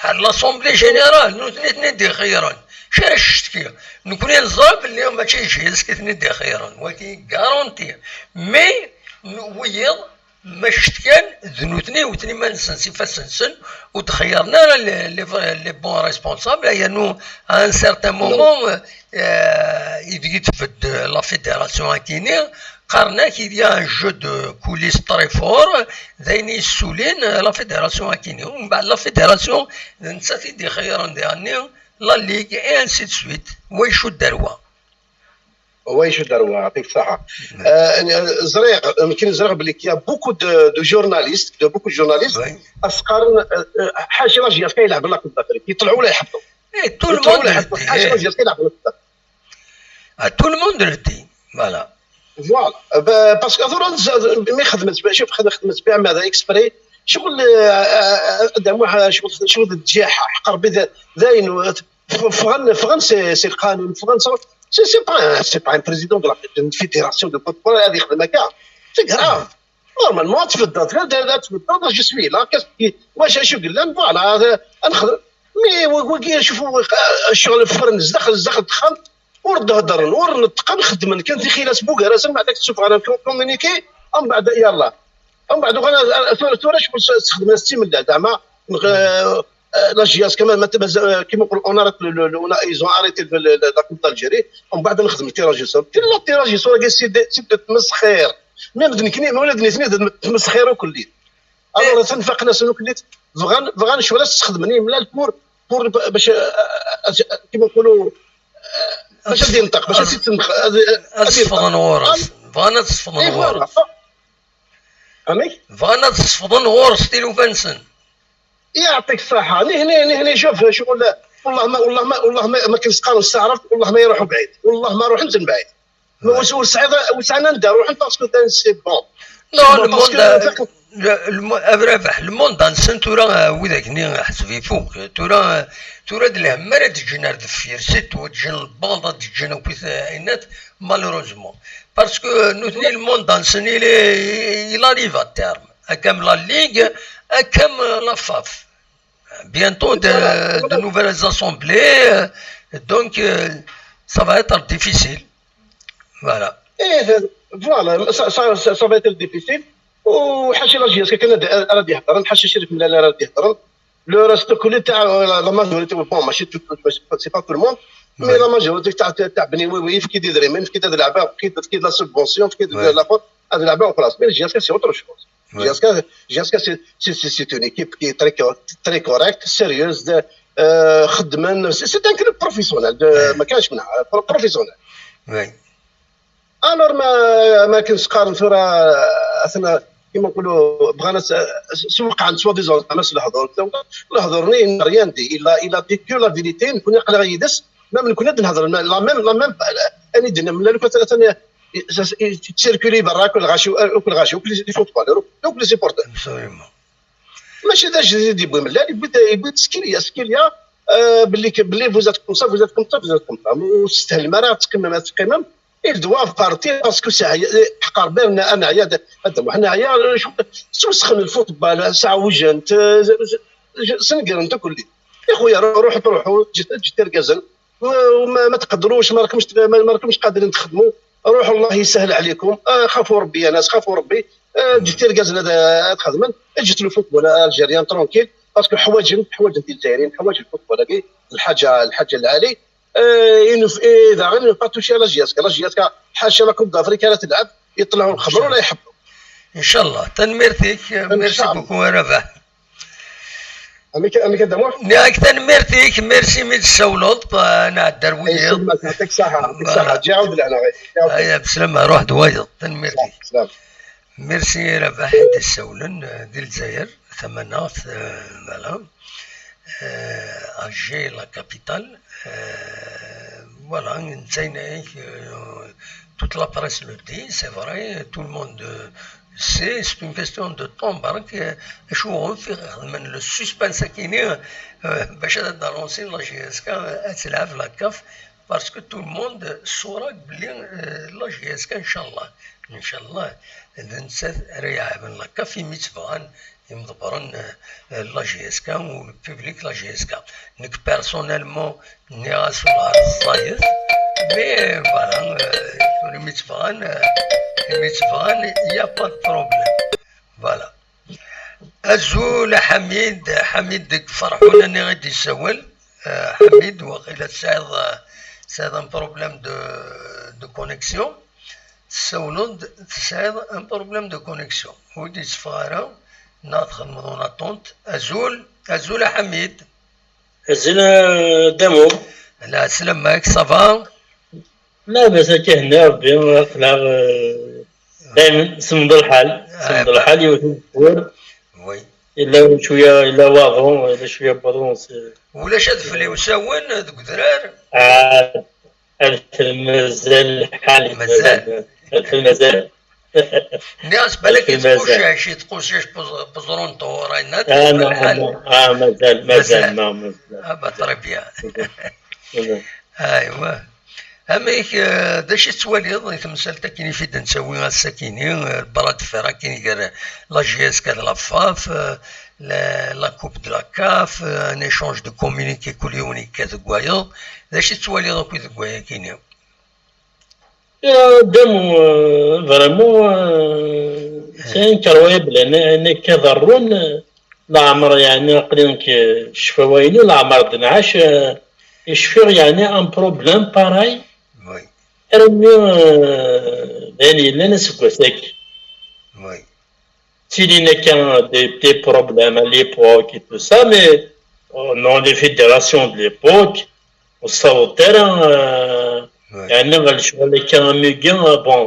هاد لاسومبلي جينيرال نوتني تني دي خيرا. شي راه شتكي نكون نزرب اللي ما تيجيز كتني دي خيرا ولكن غارونتي. مي ويض ما شتكان ذنوتني وتني ما نسنسي فسنسن. وتخيرنا لي بون ريسبونسابل هي نو ان سيرتان مومون. يدي تفد لا فيديراسيون اكيني قارناك il y a un jeu de coulisses très fort. داين يسولين لا فيديراسيون اكيني ومن بعد لا فيديراسيون نتساتي دي خيران دي اني لا ليغ اي انسي دو سويت. ويشو داروا. ويشو داروا يعطيك الصحة. آه زريغ يمكن زريغ بلي كيا بوكو دو دو جورناليست دو بوكو جورناليست. اسقارن حاشي لاجياس كيلعب لا كوب دافريك يطلعوا ولا يحطوا. اي تو الموند حاشي لاجياس كيلعب لا كوب دافريك. تو الموند ردي. فوالا. باسكو ثورة مي خدمت شوف خدمت بها ماذا اكسبري. شغل دعموها شغل شغل الجياحة حق ربي. داين فغن فغن سي سي القانون فغن سي سي با سي با ان بريزيدون دو لا فيديراسيون دو فوتبول هذه يخدم هكا. سي غراف. نورمالمون تفضلت غير تفضلت جو سوي لا كاس. واش اشو قلنا فوالا هذا نخدم. مي وكي شوفوا الشغل في فرنس دخل دخل دخل. ور هضرن ور نطقن خدمن كان في خلاف بوكا راسن بعد تشوف انا كومونيكي. ام بعد يلا ام بعد انا ثورة شكون استخدم ستي من زعما. لا جياس كمان ما تبز كيما نقول اون اريت لو ايزون اريتي لا كوب دالجيري. ومن بعد نخدم تيراجي سور كل لا تيراجي سور كي سي سي تمسخير. ميم دنكني ما ولد نيتني تمسخير وكل. الوغ تنفق ناس وكل. بغان بغان شو تخدمني ملا الكور بور باش كيما نقولوا باش غادي ينطق باش غادي تنطق. غتصفضن غورس بغانا تصفضن غورس. فهمتي؟ بغانا تصفضن غورس تيلو فانسن. يعطيك الصحة. ني هني ني هني شوف شغل. والله ما والله ما والله ما, ما كنسقاو نستعرف والله ما يروحوا بعيد والله ما روح نزل بعيد. وسعنا ندار روح باسكو سي بون. نو الموند Le, le, a Rabaḥ, le mandat-nsen tura, euh, widak-nni, euh, ḥseb ifuk. Tura, euh, tura d lhem ara d-ǧǧen ar deffir, c'est tout, ad ǧǧen lbaḍ, ad ǧǧen akk ayennat, malheureusement. Parce que, euh, nutni, le mandat-nsen, il est, il arrive à terme. Akkam la Ligue, akkam, euh, la FAF. Bientôt de, de nouvelles assemblées, euh, donc, euh, ça va être difficile. Voilà. ايه فوالا، ça, ça, ça, ça va être difficile. وحاشي la JSK كان راه يهضر، حاشي شريف ملال راه يهضر. Le reste كل تاع la majorité، bon ماشي tout, c'est pas tout le monde، mais la majorité تاع تاع بني وي وي في كي دي دريمين، في كي دي لعبه، في كي دي la subvention، في كي دي l'apport، هذه لعبه وخلاص. Mais la JSK c'est autre chose. JSK, JSK c'est, c'est, c'est une équipe qui est très, très correcte, sérieuse, de, euh, خدمن. C'est, c'est un club professionnel, de, ما كانش منها، professionnel. Oui. Alors ما ما كنتش قارن ثورة، اثنا كيما نقولوا بغانا س- س- سوق عند سوا ديزون زعما الحضور. الحضور ني ريان دي الا الا دي كو لا فيريتي نكون قلق يدس. ما من كنا نهضر لا ميم لا ميم اني دنا من لو كنت ثاني تسيركولي برا كل غاشي وكل غاشي وكل لي فوتبال وكل لي سيبورتور. Absolument. ماشي دا جديد يبغي ملال يبغي يبغي تسكيليا سكيليا. آه، باللي ك- باللي vous êtes comme ça, vous êtes comme ça, vous êtes comme ça. وستهل ما راه تقمم تقمم. Il doit partir parce que c'est حقار بيرنا انا عيا هذا وحنا عيا. سوسخن الفوتبال ساعه وجنت سنقر انت كل يا خويا روح تروحوا جيت جيت تركزن. وما ما تقدروش ما راكمش ما راكمش قادرين تخدموا. روحوا الله يسهل عليكم. آه، خافوا ربي يا ناس خافوا ربي. آه، جيت تركزن هذا تخدمن. جيت الفوتبول الجيريان ترونكيل. باسكو حواجن حواجن الجزائريين حواجن الفوتبول هذه الحاجه الحاجه العالي. آه، إنه في إيه إذا غير با توشي على جياسكا لا جياسكا حاشا لا كوب دافريك لا تلعب. يطلعوا الخبر ولا يحبوا. ان شاء الله. تنميرتك، merci beaucoup يا رباح. اميك اميك دموع. ياك تنميرتك، merci من السولوط. انا عدار ويض. يعطيك الصحه يعطيك الصحه جاوب لنا غير. ايا بسلامه روح دوايض تنميرتك. سلام. Merci رباح دي السولن دي الجزائر ثمانية. Voilà. Alger la capitale. Voilà, نتسنى. Toute la presse le dit, c'est vrai, tout le monde sait, c'est une question de temps. برك شو في من le suspense كيني باش هذا دالونسي لا جي اس كا تلعب la CAF. Parce que tout le monde صورة بلي la جي اس كا ان شاء الله، ان شاء الله ننسى رياح من la CAF يميت بغان يمضبرن la جي اس كا و le public la جي اس كا. نك personnellement ني غاسو الزايد. Mais voilà, يميت بغان يميت بغان il y a pas de problème. Voilà. Azul حميد. حميد ديك فرحون اني غادي يسول. حميد واقيلا تسعيض تسعيض un problème de de connexion. تسولد تسعيض un problème de connexion ودي تفغارا ناض خدمض en attente. Azul. Azul حميد. Azul دمو. لا سلمك ça va. لا بس كي هنا ربي لا. دائما سمد الحال سمد الحال يوث الدور. Oui. الا شويه الا واغون الا شويه بارون. ولاش هاد فليوساون دوك درار؟ عاد عاد مازال الحال. مازال. عاد مازال. الناس بالك تقوشاش تقوشاش بزرونتو راينا. اه مازال مازال مازال. اه با très bien. ايوا. Amek d acu i tettwaliḍ i temsalt akken i fi d-nettawi ass-akini, le bras de fer akken gar la J S K d la FAF, la coupe de la CAF, un échange de communiqués kul yiwen yekka deg wayeḍ? D acu i tettwaliḍ akk deg wayakini? Demu vraiment c'est incroyable ayen akka iḍerrun. Leɛmer yeɛni aql-i nekk ccfawa-inu leɛmer d-nɛac. Cfiɣ yeɛni un problème pareil. Armi d ayen yellan aseggas-agi. Ttilin akka des problèmes à l'époque et tout ça, mais non, les fédérations de l'époque ur ssawḍent ara yeɛni ɣer lecɣal akka am wigi. Bon,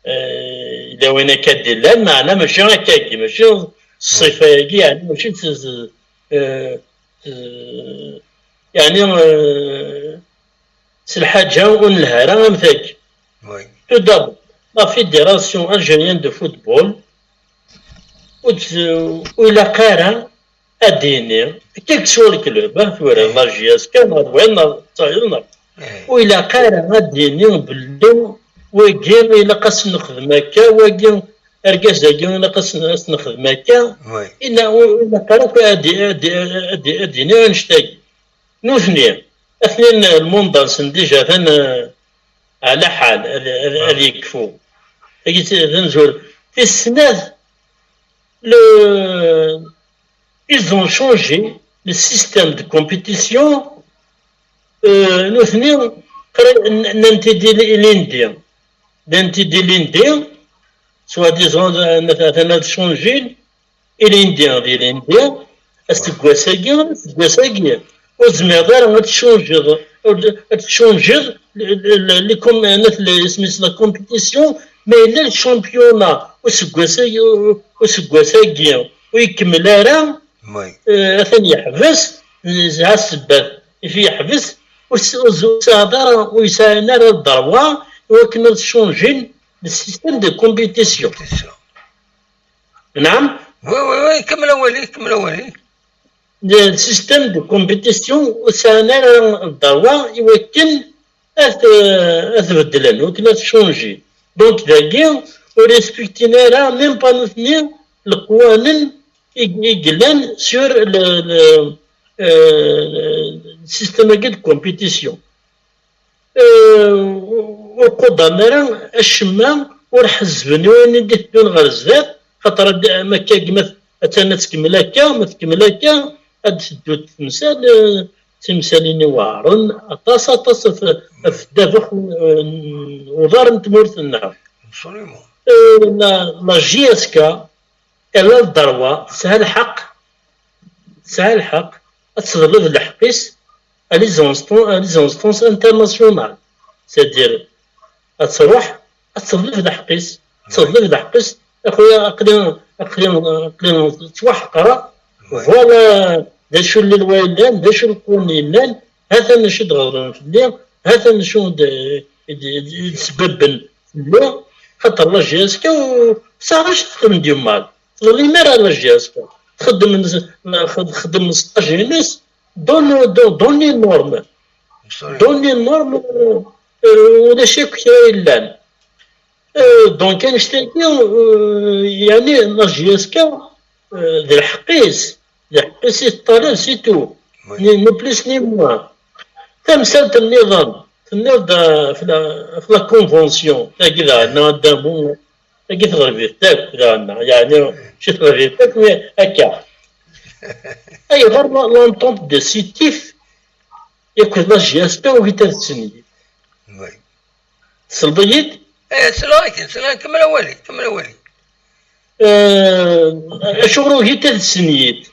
yella wayen akka d-illan, meɛna mačči akka-agi, mačči ṣṣifa-agi, yeɛni mačči yeɛni s lḥaǧa ur nelha ara am tagi. Tout d'abord, la Fédération Algérienne de Football ur d-, ur ilaq ara ad d-yini, quel que soit le club, ah, tura, la J S K, neɣ d wayen, neɣ d tayeḍ, neɣ, ur ilaq ara ad d-yini belli wagi ilaq ad s-nexdem akka, wagi, argaz-agi ilaq ad s-, ad s-nexdem akka. Ina-, ur ilaq ara akk ad, ad, ad, ad d-yini annect-agi. Nutni, atnin lmunda-nsen déjà atan, eh, ɛla ḥal, ad, ad, ad yekfu. Tagi d, d amzur. Tis snat, le, ils ont changé le système de compétition, euh, nutni, qra-, n-, n-, nnan-t-id i lindi. Nnan-t-id i lindi, soi-disant, euh, atan ad changé, ilindi, d ilindi, aseggas-agi, aseggas-agi. Ur tezmireḍ ara ad tcunjiḍ, ad tcunjiḍ le, le, le, les com-, nat le, isem-is la compétition, ma yella le championnat useggas-agi, useggas-agi ur ikemmel ara, eh, atan yeḥbes, nesɛa ssebbat i fi yeḥbes, ur s-, ur s-, ur sɛiḍ ara, ur yesɛin ara le droit i wakken ad cunjin le système de compétition. Naɛam? Oui, oui, oui, kemmel awali, kemmel awali. Le système de compétition ur sɛin ara le droit i wakken ad, ad beddlen, wakken ad changin. Donc, dagi, ur respectin ara, même pas nutni, leqwanen i, i yellan sur le, le, euh, le système-agi de compétition. Eh, ur quddren ara acemma, ur ḥezzben i wayen i d-iteddun ɣer zdat, xaṭer ad, ma akka, ma t-, attan ad tkemmel akka, ma tkemmel akka, ad d-teddu temsal, eh, d timsalin iweɛren aṭas, aṭas ɣef, ɣef ddabex n, n uḍar n tmurt-nneɣ. Absolument. Eh, la, la J S K, elle a le droit, tesɛa lḥeqq, tesɛa lḥeqq ad teḍleb lḥeqq-is à les instances, à les instances internationales. C'est-à-dire, ad truḥ, ad teḍleb lḥeqq-is, ad teḍleb lḥeqq-is, a xuya, aql-i, aql-i, aql-i ttwaḥeqreɣ, voilà, d acu n lelwa yellan, d acu n lqanun yellan, ha-t-an acu d-ɣeḍlen fell-i, ha-t-an acu d, d, d, d-sbabben fell-i, xaṭer la J S K ur tesɛa acu texdem du mal. Teḍlim ara la J S K. Txeddem, txeddem stage-ines dans, dans, dans les normes. Absolument. Dans les normes, euh, ulac akk kra yellan. Euh, donc, annect-agi, euh, yeɛni la J S K, euh, d lḥeqq-is, d lḥeqq-is i teṭṭalab, c'est tout. Oui. Ni, ni plus ni moins. Tamsalt nniḍen, tenniḍ-d, euh, ɣef la, ɣef la convention, tagi daɣen, Adamu, tagi teɣleb-it akk daɣen, yeɛni, mačči teɣleb-it akk, mais akka. Ayɣer la, l'entente de Sétif, akked la J S K, ugint ad ssnen? Oui. Tesleḍ-iyi-d? Eh, sleɣ-ak, sleɣ-ak, kemmel awali, kemmel awali. Euh, acuɣer ugint ad ssnen?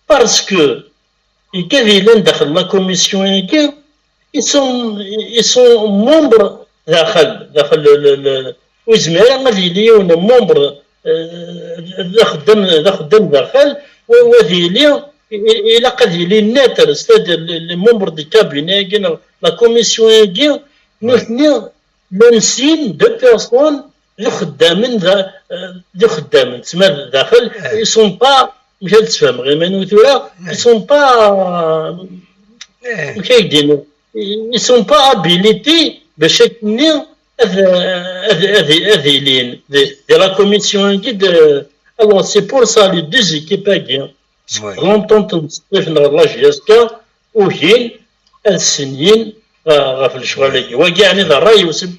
Parce que les gars yellan daxel la commission-agi, ils sont, ils sont membres daxel, daxel le, le, le, ur yezmir ara ad yili yiwen membre, euh, d axeddam, d axeddam daxel, wa, wa ad yili, i-, i-, ilaq ad yili neutre, c'est-à-dire les, les membres du cabinet-agi, neɣ la commission-agi, nutni, llan sin, deux personnes, d ixeddamen da-, d ixeddamen, tma daxel, ils sont pas, mec ad tfehmeḍ iman-iw tura, ils sont pas, mec ad d-iniɣ, ils sont pas habilités bac akkenni ad, ad, ad, ad ilin di, di la commission-agi de, alors c'est pour ça les deux équipes-agi, l'entente n Sṭif neɣ la J S K, ugin ad ssenyin ɣ-, ɣef lecɣal-agi. Wagi, ɛni d ṛṛay-iw, c'est,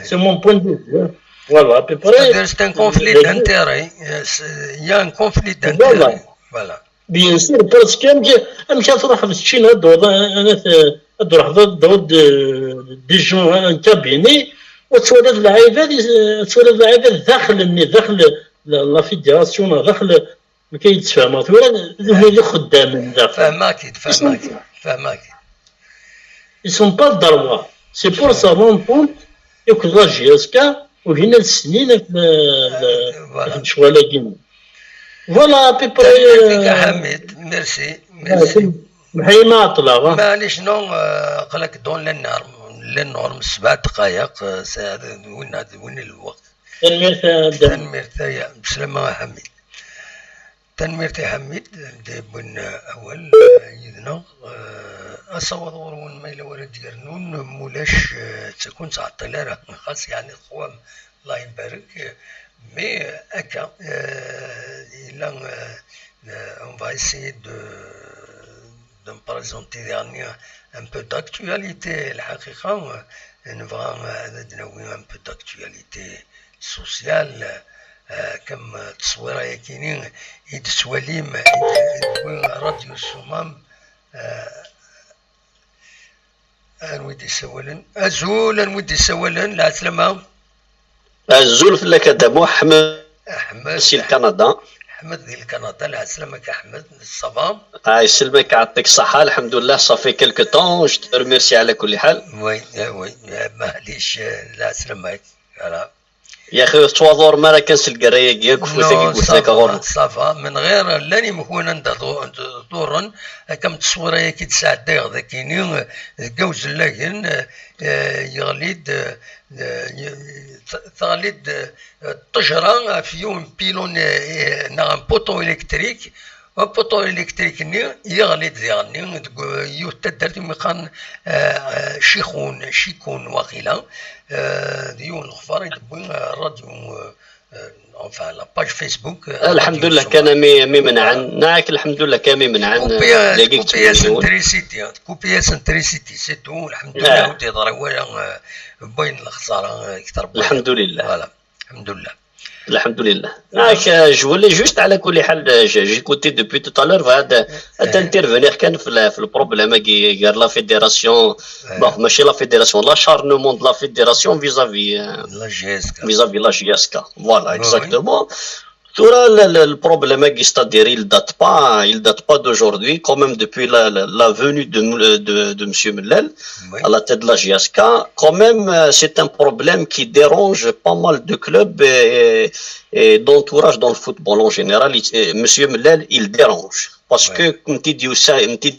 c'est mon point de vue. Voilà, à peu près. C'est-à-dire, c'est un conflit d'intérêt. Euh, c'est, il y a un conflit d'intérêt. Voilà. Voilà. Bien sûr, parce que amek, amek ad truḥeḍ keččini ad d-tawiḍ, ad, ad truḥeḍ ad d-tawiḍ de, des gens, un cabinet, ad twaliḍ lɛibad, ad twaliḍ lɛibad daxel-nni, daxel la, la fédération, daxel Nekk ay d-sfehmeɣ tura, d, d ixeddamen daxel. Fehmeɣ-k-id, fehmeɣ-k-id, fehmeɣ-k-id. Ils sont pas le droit. C'est pour ça, l'entente, akked la J S K, ugin ad snin ɣef, euh, ɣef lecɣal-agi. Voilà, à peu près. Tanemmirt-ik a Ḥamid. Merci, merci. Mḥa ma ɛeṭṭleɣ, ah. Maɛlic, non, euh, aql-ak dans les normes, les normes, sebɛa ddqayeq, euh, c'est, d win, d win n lweqt. Tanemmirt, euh, tanemmirt, aya. Bslama a Ḥamid. Tanemmirt i Ḥamid, d yewwin awal, eh, yid-neɣ. Eh, asawaḍ ɣur-wen ma yella wara d-yernun, mulac, eh, ur ttɛeṭṭil ara, xas yeɛni teqwam, Allah ibarek. Mais, eh, akka, eh, yella, eh, eh, on va essayer de, de me présenter dernier un peu d'actualité, lḥaqiqa, eh, nebɣa, eh, ad d-nawi un peu d'actualité sociale, eh, comme, eh, tteswira-yakini i d-tettwalim, i d-, i d-tewwi Radio Sumam, eh, anwi d-isawalen? Azul, anwi d-isawalen? Lɛeslama. Azul fell-ak a Dda Muḥ, Ḥmed Ḥmed, si Lkanada. Ḥmed di Lkanada, lɛeslama-k a Ḥmed, ça va? Ah, yesselmek, yeɛṭik ṣṣeḥḥa, lḥemdullah, ça fait quelque temps, je te remercie ɛla kulli ḥal. Oui, eh, oui, eh, maɛlic, eh, lɛeslama-k, voilà. Yaxi ur tettwaḍurrem ara kan s lgerra-agi akk, ufus-agi. Non, ça va, ça va, menɣir llan imekwan anda ḍu-, ḍurren, akka am tteswira-agi d-sɛeddayeɣ dagini, deg Awzellagen, eh, yeɣli-d, eh, t-, teɣli-d, eh, ṭṭejra ɣef yiwen pilon, eh, neɣ un poteau électrique, un poteau électrique-nni yeɣli-d diɣenni deg yiwet taddart umi qqaren, eh, Cixun, Cikun waqila, eh, d yiwen lexbar i d-tewwi, eh, radio, eh, eh, enfin, la page Facebook, eh, Radio Lḥemdullah kan Sumam. A mi, a mi menɛen. Voilà. Naɛek, lḥemdullah kan a mi menɛen, eh, dagi tkupi-yasen trisiti, tkupi-yasen trisiti, c'est tout, lḥemdullah, ur d-yeḍri wala, eh, n wayen lexsara, eh, kter n waya. Lḥemdullah. Voilà. Lḥemdullah. Lḥemdullah. Naɛek, eh, je voulais juste, ɛla kulli ḥal, eh, j'ai, j'ai écouté depuis tout à l'heure, bɣiɣ ad, ad intervenir kan fi l-, fi lproblème-agi gar la fédération, bon, mačči la fédération, l'acharnement de la fédération vis-à-vis, eh, vis-à-vis la J S K. Voilà, exactement. Tura, le, le, le problème-agi, c'est-à-dire, il date pas, il date pas d'aujourd'hui, quand même depuis la, la, la venue de, de, de monsieur Mellal à la tête de la J S K, quand même, euh, c'est un problème qui dérange pas mal de clubs et, et d'entourage dans le football en général. Il, et monsieur Mellal, il dérange. Parce que, comme tu dis, yusa-, comme tu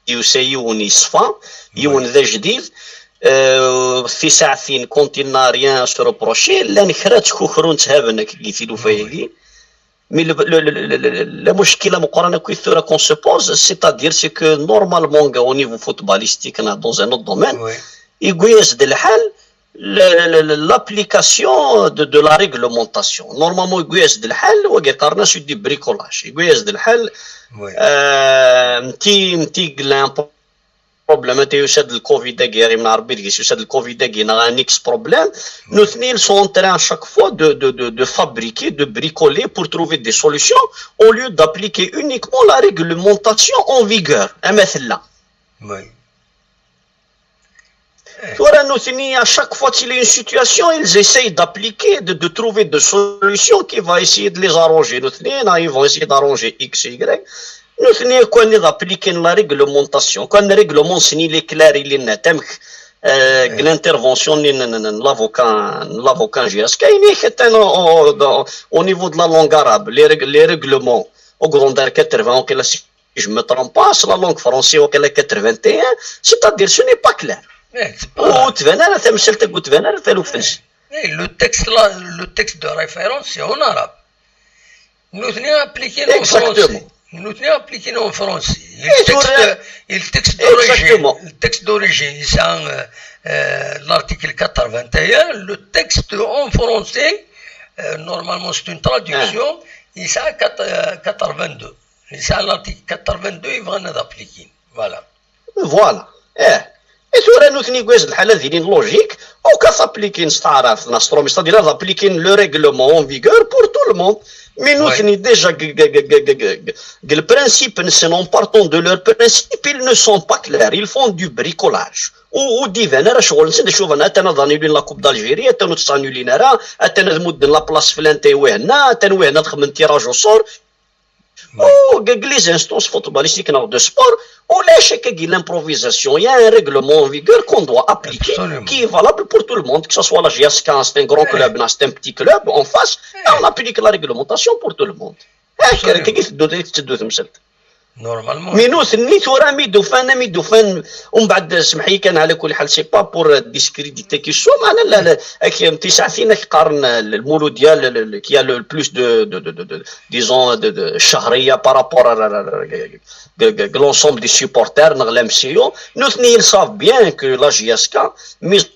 d-yusa yiwen yeṣfa, yiwen d ajdid, euh, fi saɛtin, quand il n'a rien à se reprocher, llan kra ttkukru tthaben akka deg tilufa-agi. Mais le, le, le, le, le, la mushkila meqqren akk i tura qu'on se pose, c'est-à-dire, c'est que normalement, au niveau footballistique, dans un autre domaine, yewwi-as-d lḥal, le, le, le, l'application de, de la réglementation. Normalement, yewwi-as-d lḥal, wagi qqaren-as du bricolage. Yewwi-as-d lḥal, euh, un petit, un petit glimp problème, ata yusa-d le covid-agi, ar imneɛ Rebbi deg-s, yusa-d le covid-agi, neɣ un X problème. Nutni, ils sont en train à chaque fois de, de, de, de fabriquer, de bricoler pour trouver des solutions au lieu d'appliquer uniquement la réglementation en vigueur. Ama tella. Tura nutni, à chaque fois qu'il y a une situation, ils essayent d'appliquer, de, de trouver des solutions qui va essayer de les arranger. Nutni, ils vont essayer d'arranger X, Y. Nutni, quand ils appliquent la réglementation, quand le règlement, c'est, il est clair, il est net, hein, euh, l'intervention de, de, de, de l'avocat, l'avocat J S K, il est au, au, au niveau de la langue arabe, les règles, les règlements, au grand quatre-vingts, je me trompe pas, c'est la langue française, au quatre-vingt-un, c'est-à-dire, ce n'est pas clair. Ur tban ara tamsalt, ur tban ara taluft-nsen. Eh, le texte, là, le texte de référence, c'est en arabe. Nutni appliquent en français. Nutni appliquent en français. Et le texte, et le texte d'origine, le texte d'origine, c'est, euh, euh, l'article quatre-vingt-un, le texte en français, euh, normalement c'est une traduction, il c'est quatre-, euh, quatre-vingt-deux. Il c'est l'article quatre-vingt-deux, il va nous appliquer. Voilà. Voilà. Eh. I tura nutni deg wayes d lḥal ad ilin logique, au cas appliquer s taɛrabt, n astromi, c'est-à-dire ad appliquer le règlement en vigueur pour tout le monde. Mais nutni déjà, g-, g-, le principe, en partant de leur principe, ils ne sont pas clairs. Ils font du bricolage. Ur d-iban ara ccɣel-nsen, d acu bɣan, atan ad annulin la Coupe d'Algérie, atan ur tt-annulin ara, atan ad mudden la place f lanta i wihenna, atan wihenna ad xedmen tirage au sort. Ou deg les instances footballistiques, de sport, ulac akka l'improvisation. Il y a un règlement en vigueur qu'on doit appliquer, qui est valable pour tout le monde, que ce soit la J S K, c'est un grand club, c'est un petit club en face, et on applique la réglementation pour tout le monde. Hekk, hekk i teddut, i tetteddu temsalt. Normalement. Mais nutni tura mi d-ufan, mi d-ufan, umbeɛd, semḥ-iyi kan, ɛla kulli ḥal, c'est pas pour discréditer qui que ce soit, mais la, la, ak-, tisaɛtin ak-qqaren lmuludya, le, le, le, qui a le plus de, de, de, de, de, disons, de, de ccehriya par rapport à, à, à, à, à, à l'ensemble des supporters, neɣ la M C O. Nutni, ils savent bien que la J S K, mis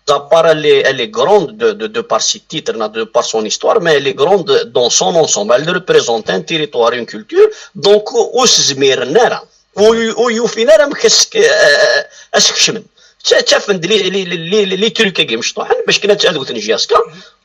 à part, elle est, elle est grande de, de, de par ses titres, de par son histoire, mais elle est grande dans son ensemble. Elle représente un territoire, une culture, donc, ur s-zmiren ara, ur, ur yufin ara amek as-, eh, as-kecmen. Tta-, ttafen-d les, les, les, les, les trucs-agi mecṭuḥen, bac kan ad, ad wten J S K.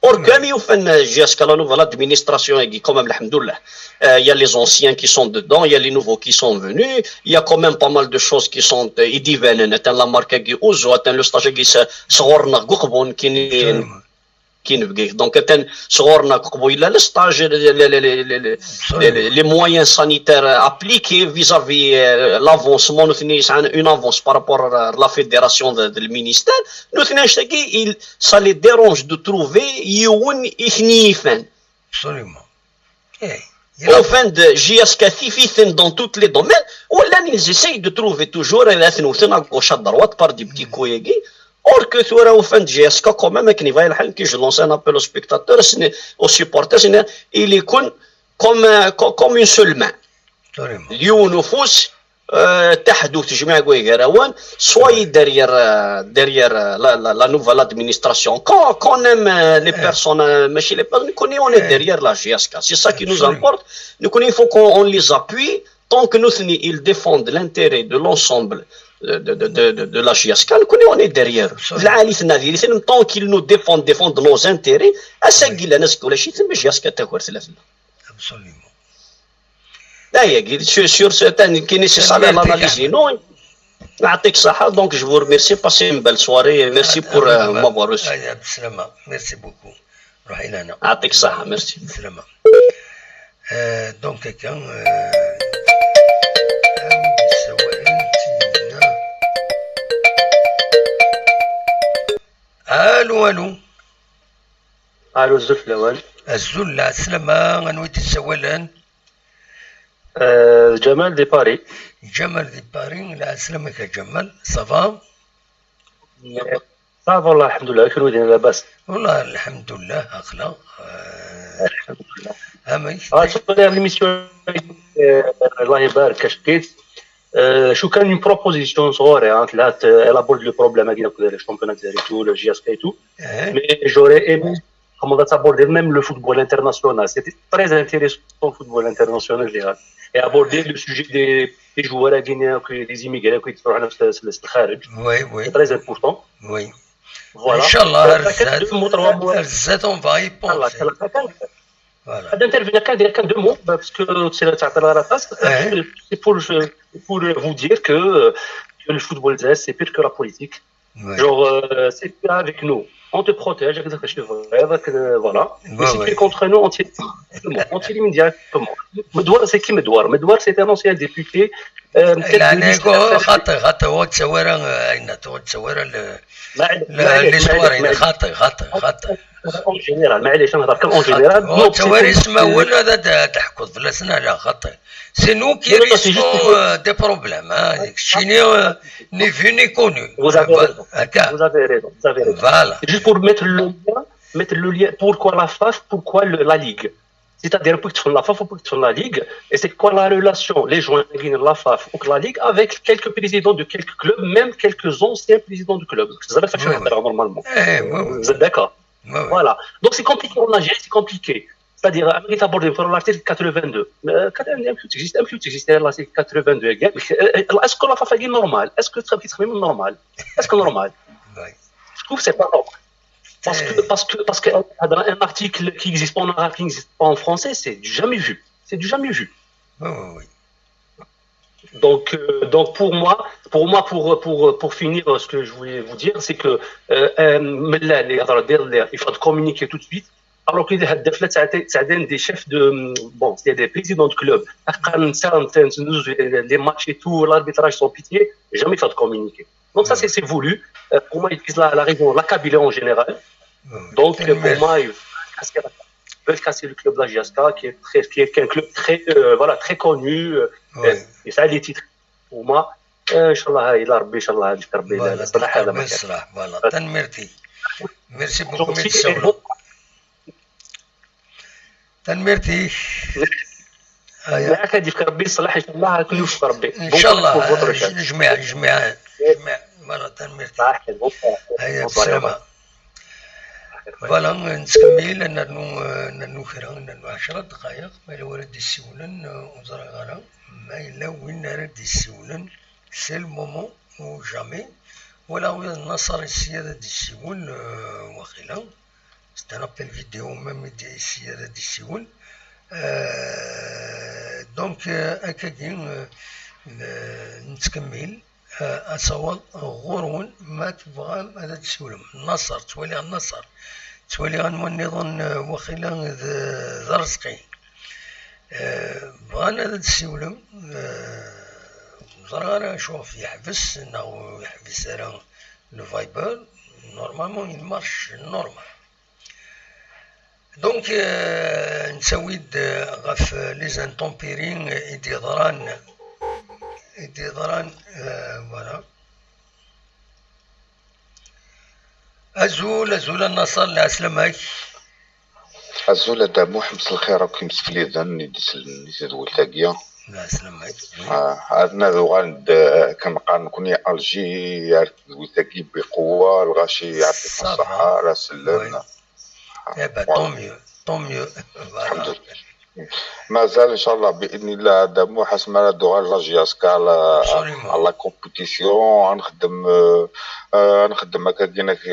Or que mi ufan J S K, la nouvelle administration-agi, quand même, lḥemdullah, euh, il y a les anciens qui sont dedans, il y a les nouveaux qui sont venus, il y a quand même pas mal de choses qui sont, euh, i d-ibanen, atan la marque-agi uzu, atan le stage-agi s-, sɣur-neɣ deg uqbu, nekkini, nekkini deg Bgayet. Donc, atan sɣur-neɣ deg uqbu yella le stage, les, les, les, les, les, les, les moyens sanitaires appliqués vis-à-vis, euh, l'avancement, nutni yesɛan une avance par rapport à la fédération de, de le ministère. Nutni, annect-agi, il, ça les dérange de trouver yiwen i ten-yifan. Absolument. Eh, il a Au fin de J S K tif-iten dans tous les domaines, ou là, ils essayent de trouver toujours, et là, c'est nous, c'est à gauche, à droite, par des petits coups, et qui, or que tu auras au fin de J S K quand même, avec Niva El Halki, je lance un appel aux spectateurs, ce n'est, aux supporters, ce n'est, il est con-, comme, euh, co-, comme une seule main. Absolument. Yiwen ufus, euh, taḥdut, jmiɛ gwe garawan, soyez derrière, euh, derrière, euh, la, la, la nouvelle administration. Quand, quand on aime, euh, les Eh. personnes, euh, mais chez les personnes, nous connaissons, on est Eh. derrière la J S K. C'est ça qui nous Absolument. importe. Nous connaissons, il faut qu'on, on les appuie. Tant que nous, ils défendent l'intérêt de l'ensemble, euh, de, de, de, de, de la J S K, nous connaissons, on est derrière. Absolument. Tant qu'ils nous défendent, défendent nos intérêts, à ce Oui. qu'il y a, mais J S K, t'as quoi, c'est la Absolument. Ayagi, sur, sur certaines, كاين شي صالح l'analyse, non. يعطيك الصحة, donc je vous remercie, passez une belle soirée, merci pour, euh, m'avoir reçu. Merci beaucoup. روحي لنا. يعطيك الصحة, merci. سلامة. آه، donc, كان، آه، ألو، ألو. ألو، الزول الأول. الزول السلامة، أنا ويت السوالن. آه، جمال دي باري. جمال دي باري، لا، عسلامك يا جمال، صافا؟ صافا والله، الحمد لله، كل ودين لاباس. والله الحمد لله، أخلا. آه، الحمد لله. أمي. آه، شكرا على l'émission. آه، الله يبارك، كاش بقيت. آه، شو كان une proposition صغيرة، ها، تلات، آه، elle aborde le problème هاكي، ناكل les championnats et tout, le J S K et tout. Mais j'aurais aimé comment on va aborder même le football international. C'était très intéressant, le football international, Gérard. Et aborder le sujet des, des joueurs guinéens, que des immigrés, qui sont في الخارج. Oui, oui. C'est très important. Oui. Voilà. إن شاء الله، deux mots, trois mots. On va y penser. Voilà. D'intervenir, qu'un, qu'un deux mots, parce que c'est la, c'est la tasse. C'est pour, je, pour vous dire que, euh, que le football, c'est pire que la politique. Genre, euh, c'est pas avec nous. On te protège, avec, euh, voilà. Mais si tu es contre nous, on t'élimine directement. Medouar, c'est qui Medouar ? Medouar, c'est un ancien député. Euh, peut-être de liste. خاطي، خاطي، هو تصور، آه، أين تصور ال-، ال-، l'histoire، خاطي، خاطي، خاطي. En général, معليش، نهضر كان en général. هو تصور اسمه ولا هذا تحكوا ثلاثنا، لا، خاطي. C'est nous qui risquons, euh, des problèmes, hein. Chini, euh, ni vu ni connu. Vous avez raison. Vous avez raison. Vous avez raison. Voilà. Juste pour mettre le lien, mettre le lien, pourquoi la faf, pourquoi le, la Ligue ? C'est-à-dire, pour que la faf, pour que la Ligue, et c'est quoi la relation, les gens de la faf ou la Ligue, avec quelques présidents de quelques clubs, même quelques anciens présidents de clubs. Normalement. Vous êtes d'accord ? Voilà. Donc, c'est compliqué en Algérie, c'est compliqué. C'est-à-dire, euh, il faut aborder l'article quatre-vingt-deux. Euh, quatre-vingt-deux, M Q existe, M Q existe, là, c'est quatre-vingt-deux, gars. Mais, euh, euh, est-ce que la faf est normale ? Est-ce que ça est normal ? Est-ce que normal ? Je trouve que c'est pas normal. Parce que, parce que, parce que, euh, dans un article qui existe pas en arabe, qui n'existe pas en français, c'est du jamais vu. C'est du jamais vu. Donc, euh, donc pour moi, pour moi, pour, pour, pour finir, euh, ce que je voulais vous dire, c'est que, euh, euh, il faut communiquer tout de suite. Alors qu'il y a des chefs de, bon, c'est des présidents de club. Les matchs et tout, l'arbitrage sans pitié, jamais faire de communiqué. Donc ça, c'est, c'est voulu. Euh, pour moi, il vise la, la région, la Kabylie en général. Donc, euh, pour moi, il faut casser la veulent casser le club de la J S K, qui est, très, qui est un club très, euh, voilà, très connu, euh, et ça, les titres, pour moi. Euh, إن شاء الله، إلى ربي، إن شاء الله، هذيك ربي، لا، لا، صلاح هذا ما كان. صلاح، voilà. تنميرتي. Merci beaucoup. تنميرتي. هيا. معك هذيك ربي يصلح إن شاء الله، كل يوفق ربي. إن شاء الله. جميع، جميع، جميع. Voilà، تنميرتي. هيا، بسلامة. Voilà، نتكمل، نرنو، نرنو كرا، نرنو عشرة دقائق، ما إلا ورد يسولن، وزرا غالا، ما إلا وين رد يسولن، c'est le moment ou jamais. ولا وين نصر السيادة دي السيول، آه، واخيلا. C'est un appel vidéo, même يسيادة دي السيول. آه، donc، آه، أكاكي، آه، نتكمل. آه، أصور غورون ما تبغى هذا تسولم. نصر، توالي عن نصر. توالي عن من يظن، آه، واخيلا ذ-، ذا رزقي. آه، بغانا هذا تسولم. آه، زرا راه شوف يحبس، إنه يحبس راه le Viber. Normalement, il marche normal. Donc, euh, نسويد، آه، غف les intempéries، آه، إدي ضران، إدي ضران، آه، voilà. أزول، أزول النصر، العسلامة. أزول أدا محمد الخير، راكم مسفليدن، يدي سلم، يدي سدول تاقيا. العسلامة. آه، عندنا ذوغان د-، كنقال نكوني ألجي، يا تدوي تاقي بقوة، الغاشي يعطيك الصحة، لا سلم. إيه با، tant mieux، tant mieux. Voilà. الحمد لله. مازال إن شاء الله بإذن الله هذا مو حسب ما راه دوغال لا جي اس كا على، على la compétition. غنخدم، آه، آه، غنخدم هكا كينا ك-،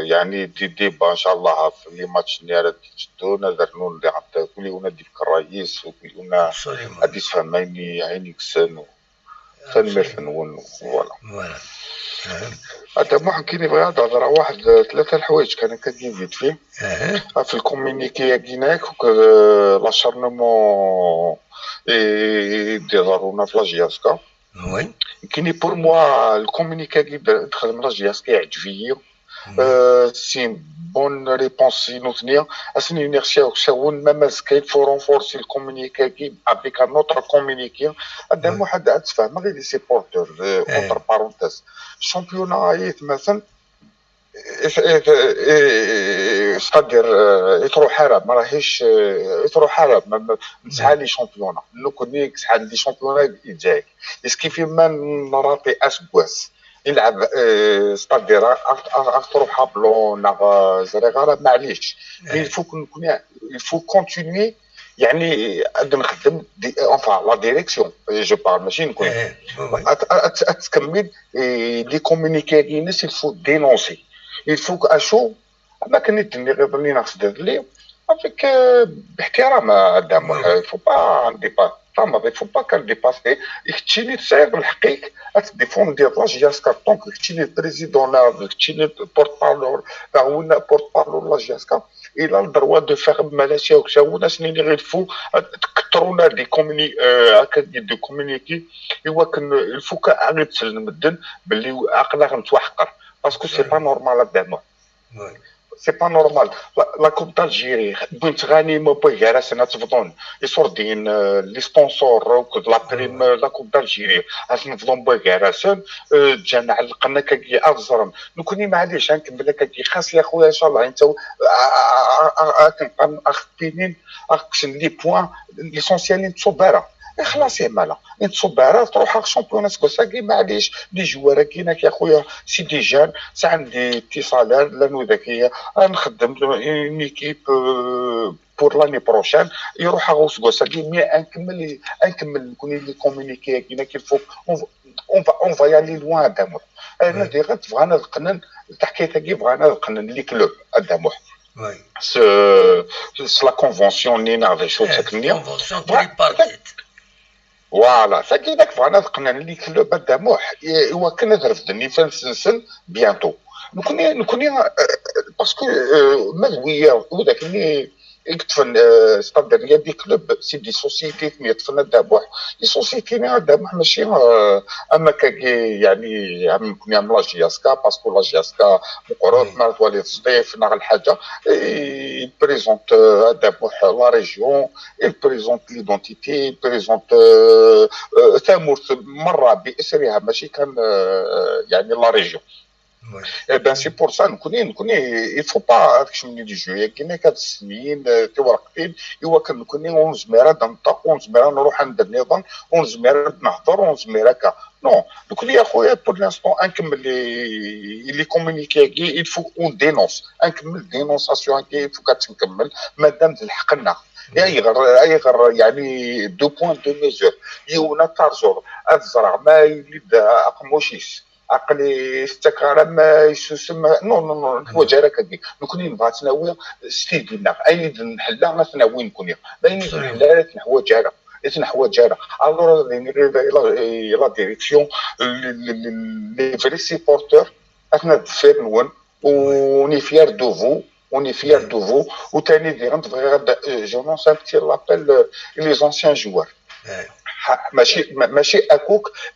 يعني des débats إن شاء الله في les matchs نيارة دي جدو، نذر نون اللي غنت-، كل يوم ندي في الرئيس، وكل يوم غادي تفهم عيني، عيني كسن. تنميرت نون، voilà. Voilà. هذا محمد كيني بغا هضر على واحد ثلاثة الحوايج كان كدير vite fait. في الكومينيكي يا كيناك، l'acharnement يدير ضرونا في la J S K. كيني pour moi الكومينيكي كي د-، دخل من la J S K يعجبني. C'est une bonne réponse نوثنيا. أسني نيرسيا وكساون ما ماسكين faut renforcer الكومينيكي كي avec un autre communiqué. هذا واحد تفهم غير les supporters، entre parenthèses. الشامبيونا يث مثلا، إيه، إيه، إيه، c'est-à-dire، آه، يترو حرام، ما راهيش، آه، يترو حرام، ما، ما، نسعى لي شامبيونا. لو كوني سعى عندي شامبيونا يجاك. إسكي في ما نراطي أسبواس. يلعب، آه، c'est-à-dire، أخ-، أخ-، أخطر حابلون، أخ-، زريغارة، معليش. Mais il faut que نكون، il faut continuer، يعني، غادي نخدم دي، enfin، la direction، je parle، ماشي نكون. أت-، أت-، أتكمل، إيه، les communiqués كاينين، il faut dénoncer. Il faut que أشو، ما كان يدني غير ظني ناس دار لي. Avec، آه، باحترام، آه، دام، il faut pas نديبا-، فاهم، il faut pas كنديباسي. يكتشيني تسعير الحقيق، أتديفوندي la J S K، donc يكتشيني président، لا، يكتشيني porte-parole، لا، ولا porte-parole la J S K. Il a le droit de faire ملاشي وكشاونا سنيني غير فو تكثرونا دي كوميني، آه، هكا دي كومينيكي. إوا كن، il faut كاع غير تسلم الدن باللي عقلنا غنتوحقر، parce que c'est pas normal هاد الدموع. C'est pas normal. La, la Coupe d'Algérie، بنت غاني ما بغى راسنا تفضون. يصور دين، آه، les sponsors، وكد la prime، la Coupe d'Algérie. هاس نفضون بغى راسن، آه، جانا علقنا كاكي أفزرن. نكوني معليش، هنكمل كاكي خاص يا خويا، إن شاء الله. أنت، آه، آه، آه، آه، آه، كنقام أخبينين، أخكسن les points، l'essentiel نتصبر. إيه خلاص يا مالا، نتصبر، تروح أخ championnat سكوساكي، معليش، des joueurs كيناك يا خويا، c'est des jeunes، سا عندي petits salaires، لا نو ذكية، نخدم une équipe، آه، pour l'année prochaine، يروح أخ سكوساكي، mais أنكمل، أنكمل نكون les communiqués كيناك، il faut، on va، on va y aller loin، دامور. أنا دي غير بغانا نقنن، التحكيتاكي بغانا نقنن les clubs، دامور. C'est، c'est la convention نينا هذا شو تسكنيا. Convention tripartite. Voilà، فكي داك بغانا نقنن les clubs هذا موح. إوا كنا درفدني فنسنسن bientôt. نكوني، نكوني، آه، parce que، آه، ما دوية، وداك اللي i yeṭṭfen, euh, c'est-à-dire, il y a des clubs, c'est des sociétés i yeṭṭfen adabuḥ. Les sociétés-nni adabuḥ mačči, euh, am akkagi, yeɛni, am nekkni, am la J S K, parce que la J S K meqqret, ma twaliḍ Sṭif neɣ lḥaǧa, il présente, euh, adabuḥ la région, il présente l'identité, il présente, euh, euh, tamurt merra bi asriha, mačči kan, euh, yeɛni la région. Eh ben, c'est pour ça, nekkni, nekkni, il faut pas ad kecmen les jeux-agi, nekk ad snin, euh, tiwerqtin, i wakken nekkni ur nezmir ad nṭeq, ur nezmir ad nruḥ anda nniḍen, ur nezmir ad nehder, ur nezmir akka. Non, nekkni, a xuya, pour l'instant, ad nkemmel les, les communiqués-agi, il faut on dénonce, ad nkemmel dénonciation-agi, il faut ad tt-nkemmel, madame d lḥeqq-nneɣ. Ayɣer, ayɣer, yeɛni, deux points, deux mesures, yiwen ad t-terzuḍ, ad ẓreɣ ma yelli-d aqemmuc-is. Aql-i s-ttakeɣ ara ma yessusem. Non, non, non, neḥwaǧ ara akkagi. Nekkni nebɣa ad tt-nawi s tidi-nneɣ. Ayen i d-nḥella ad t-nawi nekkni. Ma ayen i d-nḥella ara t-neḥwaǧ ara. I t-neḥwaǧ ara. Alors, ad iniɣ i la, i la direction, les, les, les, les vrais supporters, atna deffir-nwen. On est fiers de vous. On est fiers de vous. U tani diɣen bɣiɣ ad, euh, je lance un petit rappel, euh, les anciens joueurs. Ha, mačči, ma-, mačči akk,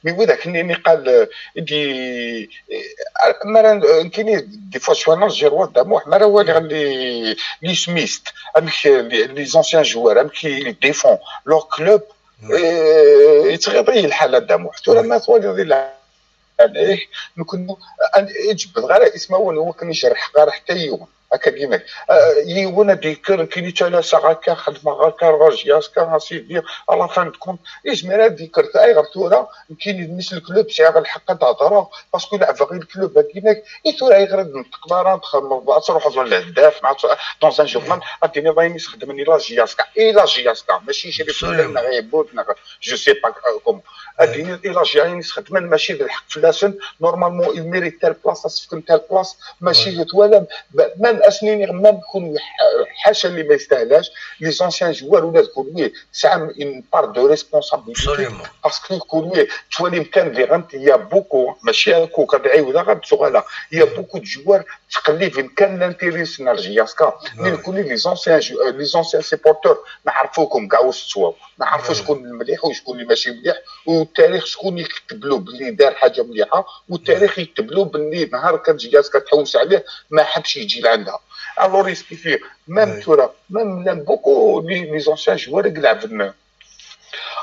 mais widak nni niqal, euh, i d-, euh, mara, euh, nekkini, des fois, je suis un Algérois d'amour, mara waliɣ les, les ismistes, amek, euh, les, les anciens joueurs, amek ils défendent leur club, euh, yettɣiḍ-iyi lḥal a Dda Muḥ. Tura ma twaliḍ i lɛali, nekkni, an-, ur ǧebdeɣ ara ismawen, ur ken-jerḥeɣ ara ḥetta yiwen. Akka ginek. Euh, yiwen ad yekker, nekkini ttalaseɣ akka, xedmeɣ akka, rajiya, akka, a sidi, à la fin de compte, yezmer ad yekker, ayɣer tura, nekkini d mmi-s n lklub, sɛiɣ lḥeqq ad hedreɣ, parce que leɛbeɣ i lklub, aginek, i tura ayɣer ad neṭṭqeḍ ara, ad txedmeḍ, ad truḥeḍ ɣer lheddaf, neɣ ad tru-, dans un journal, ad d-tiniḍ ayen i sxedmen i la J S K, i la J S K, mačči Crif Mellal, neɣ Ibud, neɣ je sais pas, euh, comment. Ad d-tiniḍ i la J S K ayen i sxedmen, mačči d lḥeqq fell-asen, normalement, il mérite telle place, ad s-fken telle place, mačči d twalam, même, ad sen-iniɣ, même kunwi, ḥ-, ḥaca li ma yestahel-ac, les anciens joueurs, ula d kunwi, tesɛam une part de responsabilité, parce que kunwi, tettwalim kan diɣen, il y a beaucoup, mačči akk, ad ɛiwdeɣ, ad d-tuɣaleɣ, il y a beaucoup de joueurs, ttqelliben kan l'intérêt-nsen ar J S K, mais nekkni, les anciens jou-, euh, les anciens supporters, neɛrfukum, kɛa ur tettwaw, neɛrfu ckun mliḥ u ckun li mačči mliḥ, u tarix ckun i yekteblu belli dar ḥaǧa mliḥa, u tarix yekteblu belli nehar kan J S K tḥewwes ɛlih, ma ḥebc yeǧǧi lɛanda. Alors, expliquer, même tura, même, même beaucoup, les, les anciens joueurs i ilɛben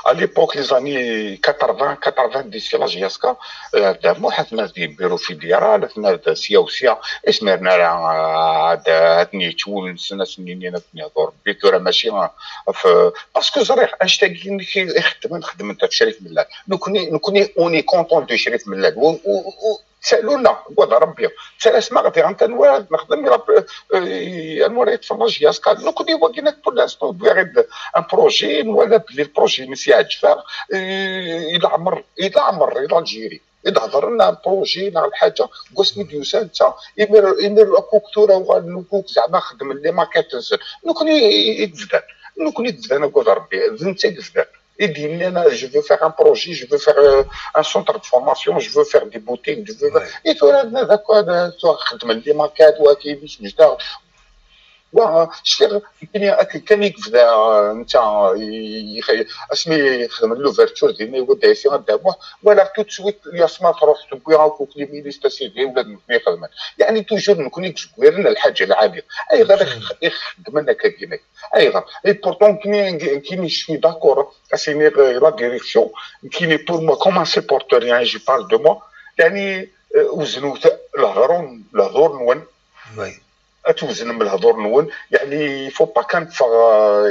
à l'époque, les années quatre-vingts, quatre-vingt-dix, la J S K, euh, d amuḥ, atna di bureau fédéral, atna d sya u sya, ismiren ara, euh, ad, ad ten-yettwulsen, ad sen-inin, ad ten-yehdu Rebbi, tura mačči, euh, f-, parce que ẓriɣ, annect-agi i xeddmen, xeddmen-t ɣef Crif Mellal. Nekkni, nekkni, on est content de Crif Mellal. U, u, u, Ttalun-aɣ, ggad Rebbi. Ttalasen-aɣ diɣen anwa ara d-nexdem, i la, euh, anwa ara yeṭṭfen la J S K. Nekkni wagi nekk, pour l'instant, wwiɣ-d un projet, nwala belli le projet-ines yeɛǧeb-aɣ, euh, i leɛmer, i leɛmer, i l'Algérie. I d-hedren un projet neɣ lḥaǧa, deg wasmi d-yusa netta, imir, imir akk tura uɣalen akk zeɛma xedmen les maquettes-nsen. Nekkni i, i, i yebdan. Nekkni i yebdan, ggad Rebbi. D netta i yebdan. I d-yennan, je veux faire un projet, je veux faire, euh, un centre de formation, je veux faire des boutiques, je veux faire, i tura ad nadi akk ad, ad xedmen des maquettes, wagi d ismejdaɣ. Wa, cfiɣ, nekkini akken kan i yebda, euh, netta, i, i, asmi xedmen l'ouverture dinna, i wadda Ɛisa Dda Muḥ, walaɣ tout de suite, Yasma truḥ, tewwi akk les ministres, sidi, ula d nekkni xedmen. Yeɛni, toujours nekkni i yezgwiren lḥaǧa lɛali. Ayɣer i x-, i xeddmen akka gina? Ayɣer? Et pourtant, nekkini, nekkini, je suis d'accord, as-iniɣ, euh, la direction, nekkini, pour moi, comme un supporter, yeɛni, je parle de moi, yeɛni, euh, weznen lehdur, lehdur-nwen, ad tweznem lehdur-nwen, yeɛni, il faut pas kan teffeɣ, euh,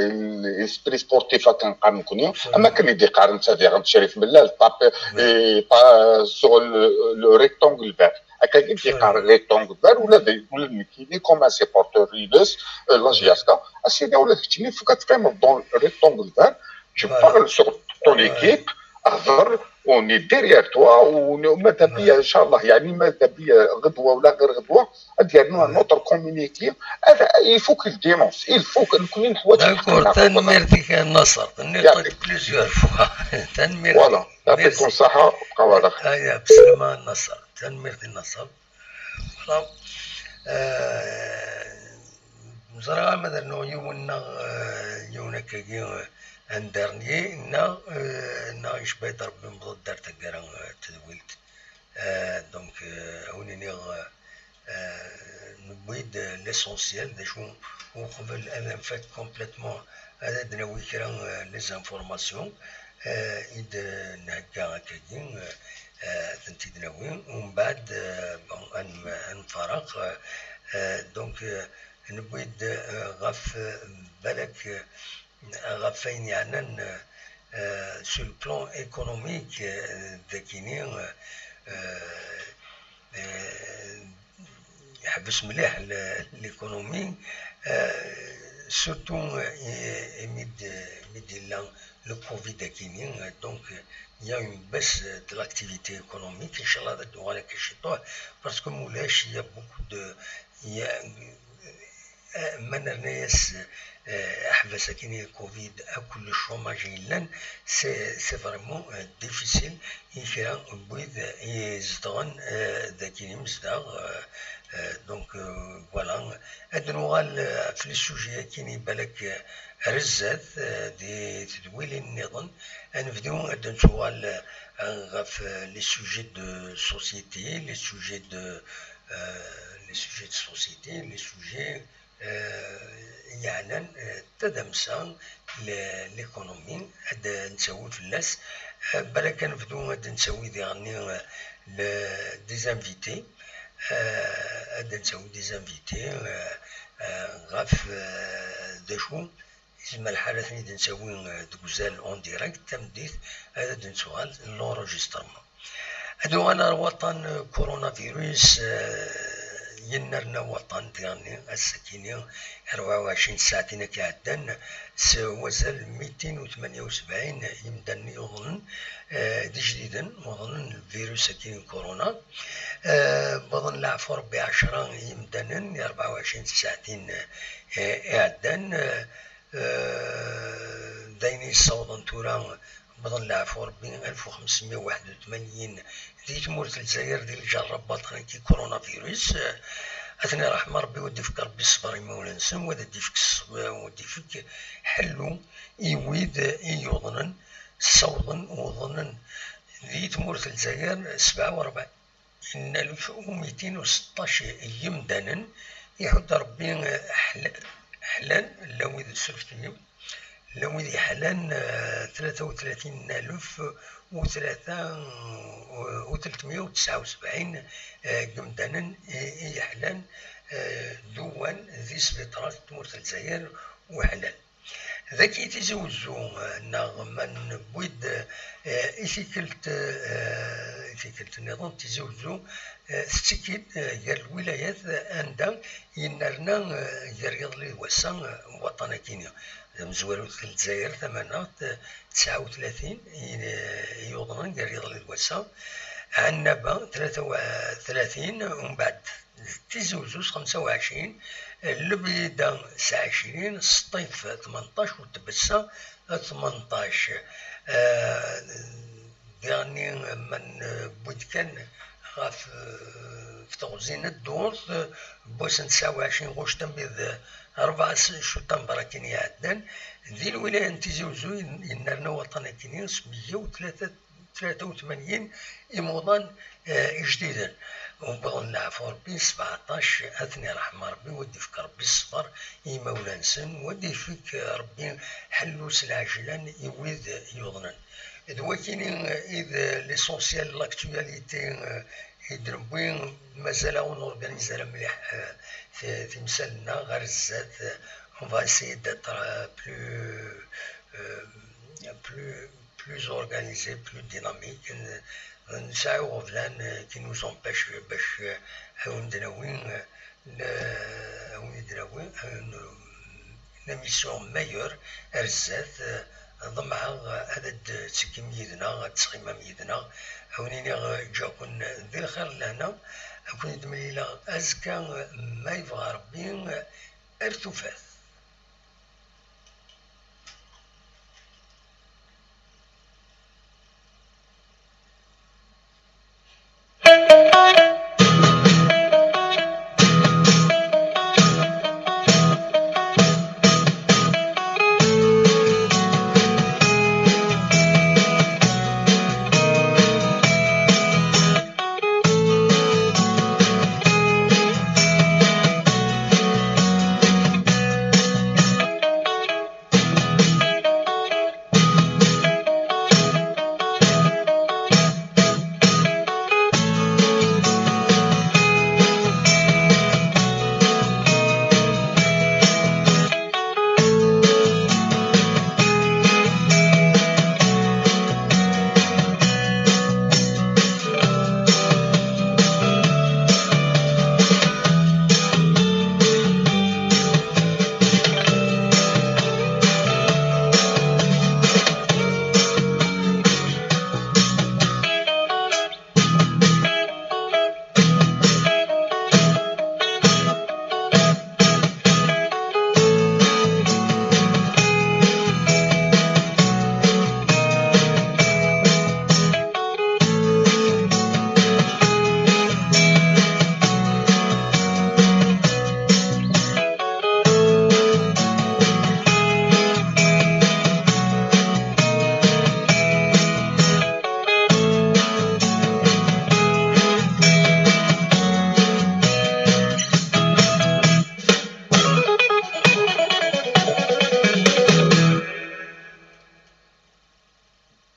l'esprit sportif akken qqaren nekkni, am akken i d-iqqaren netta diɣen Crif Mellal, tape, euh, pas sur le, le rectangle vert. Akka i d-iqqar rectangle vert, ula d, ula d nekkini, comme un supporter ines, euh, la J S K, as-iniɣ ula d keččini, il faut que tu dans le rectangle vert, tu parles sur ton équipe, hder, on est derrière toi, u, u mada bia, inchallah, yeɛni, mada bia ɣedwa wala ɣir ɣedwa, ad yernu un autre communiqué. Ad, il faut qu'il dénonce, il faut que nekkni neḥwaǧ. D'accord, tanemmirt-ik a Nasser, tenniḍ-t plusieurs fois. Tanemmirt. Voilà, merci. Yɛṭik ṣṣeḥḥa, bqaw ɛla xir. Aya, bslama a Nasser, tanemmirt a Nasser. Voilà. Euh, Ẓriɣ ama d rnuɣ yiwen neɣ, eh, yiwen akkagi, eh, un dernier, neɣ, eh, neɣ icba-yi-d Rebbi, newweḍ-d ar taggara, eh, n tedwilt. Eh, donc, eh, ad wen-iniɣ, eh, eh, newwi-d, eh, l'essentiel, d acu uqbel ad nfak complètement, ad d-nawi kra, eh, les informations, eh, i d-nhegga akkagi, eh, eh, ad tent-id-nawi, umbeɛd, eh, bon, ad n-, ad nfareq, eh, eh, donc, eh, newwi-d, eh, ɣef, eh, balak, eh, ɣef wayen yeɛnan, eh, eh, sur le plan économique, eh, dagini, eh, eh, eh, yeḥbes mliḥ l-, l'économie, eh, surtout, eh, imi d-, imi d-yella le covid akini, eh, donc, eh, il y a une baisse de l'activité économique, inchallah ad d-tuɣal akka ciṭuḥ, parce que ma ulac, il y a beaucoup de, il y a, eh, ma nerna-yas, eh, aḥbas akini covid akk le chômage yellan, c'est, c'est vraiment, eh, difficile i kra n wid i izedɣen, eh, dagini i nezdeɣ, eh, eh, donc, eh, voilà. Ad nuɣal, eh, ɣef les sujets akini balak, eh, ar zdat, eh, di tedwilin nniḍen. Ad nebdu ad d-nettuɣal, eh, ɣef, eh, les sujets de société, les sujets de, eh, les sujets de société, les sujets, eh, yeɛnan, eh, tadamsa, l-, l'économie, ad d-nettawi fell-as. Eh, balak ad nebdu ad d-nettawi diɣenni, eh, le-, des invités, eh, ad d-nettawi des invités, eh, eh, ɣef, eh, d acu yezmer lḥal ad ten-id-nettawi, eh, deg uzal en direct, tameddit ad d-nettuɣal l'enregistrement. Ad uɣal ar waṭṭan, eh, coronavirus, eh, yennerna waṭṭan diɣenni ass-akini, rebɛa u ɛecrin tsaɛtin akka iɛeddan, s wazal mitin u tmanya u sebɛin yimdanen yuḍnen, eh, d ijdiden, uḍnen lvirus-agi n corona. Eh, wwḍen leɛfu Rebbi ɛecra yimdanen i rebɛa u ɛecrin tsaɛtin, eh, iɛeddan, eh, eh, d ayen yessawḍen tura, wwḍen leɛfu Rebbi alef u xemsmya u waḥed u tmanyin di tmurt n Lezzayer di lǧerra n waṭṭan-agi coronavirus. Eh, ad ten-iṛḥem Rebbi, u ad d-ifk Rebbi ṣṣber i imawlan-nsen, u ad d-ifk ṣṣ-, u ad d-ifk ḥellu i wid i yuḍnen, ssawḍen, uḍnen di tmurt n Lezzayer sebɛa u rebɛin alef u mitin u seṭṭac n yimdanen, iḥudd Rebbi, eh, ḥla-, ḥlan, llan wid surftiyen, llan wid iḥlan, eh, tlata u tlatin alef u tlata u tletmya u tesɛa u sebɛin, eh, n yimdanen i, i iḥlan, eh, d uwan di sbiṭarat n tmurt n Lezzayer u ḥlan. Dagi Tizi Wezzu, eh, neɣ ma newwi-d, eh, i tikkelt, eh, i tikkelt nniḍen, Tizi Wezzu, eh, tettekki-d, eh, gar lwilayat, eh, anda yennerna, eh, gar yiḍelli d wass-a, eh, waṭṭan-agi-nni. D amezwaru deg Lezzayer tamaneɣt, eh, tesɛa u tlatin i, eh, yuḍnen gar yiḍelli d wass-a, Ɛennaba tlata u tlatin, umbeɛd Tizi Wezzu s xemsa u ɛecrin, Leblida s ɛecrin, Sṭif tmenṭac, u Tbessa tmenṭac. Eh, diɣenni ma newwi-d kan ɣef, eh, teɣzi n ddurt, eh, n wass n tesɛa u ɛecrin ɣuct amid rebɛa s-, cuṭamber akken iɛeddan, di lwilaya n Tizi Wezzu yennerna waṭṭan akkenni s meyya u tlata tlata u tmanyin imuḍan, eh, ijdiden. Wwḍen leɛfu Rebbi sebɛeṭṭac, ad ten-iṛḥem Rebbi, u ad d-ifk Rebbi ṣṣber i yimawlan-nsen, u ad d-ifk Rebbi ḥellu s lɛejlan i wid yuḍnen. D wakini, eh, i d l'essentiel, l'actualité, eh, i d-newwi. Mazal ur n-organize ara mliḥ, eh, ti-, timsal-nneɣ ɣer zdat, eh, on va essayer d'être, eh, plus, eh, plus, plus organisé, plus dynamique. N-, nesɛa iɣeblan, eh, qui nous empêchent bac, eh, ad wen-d-nawi, eh, n-, ad wen-d-nawi, eh, n-, une émission meilleure ar zdat. Eh, ḍemɛeɣ, eh, ad d-tetteggim yid-neɣ, ad d-tettɣimam yid-neɣ. Ad wen-iniɣ, eh, ǧǧiɣ-ken di lxir lehna, ad ken-id-mlileɣ azekka, eh, ma yebɣa Rebbi, eh, ar tufat.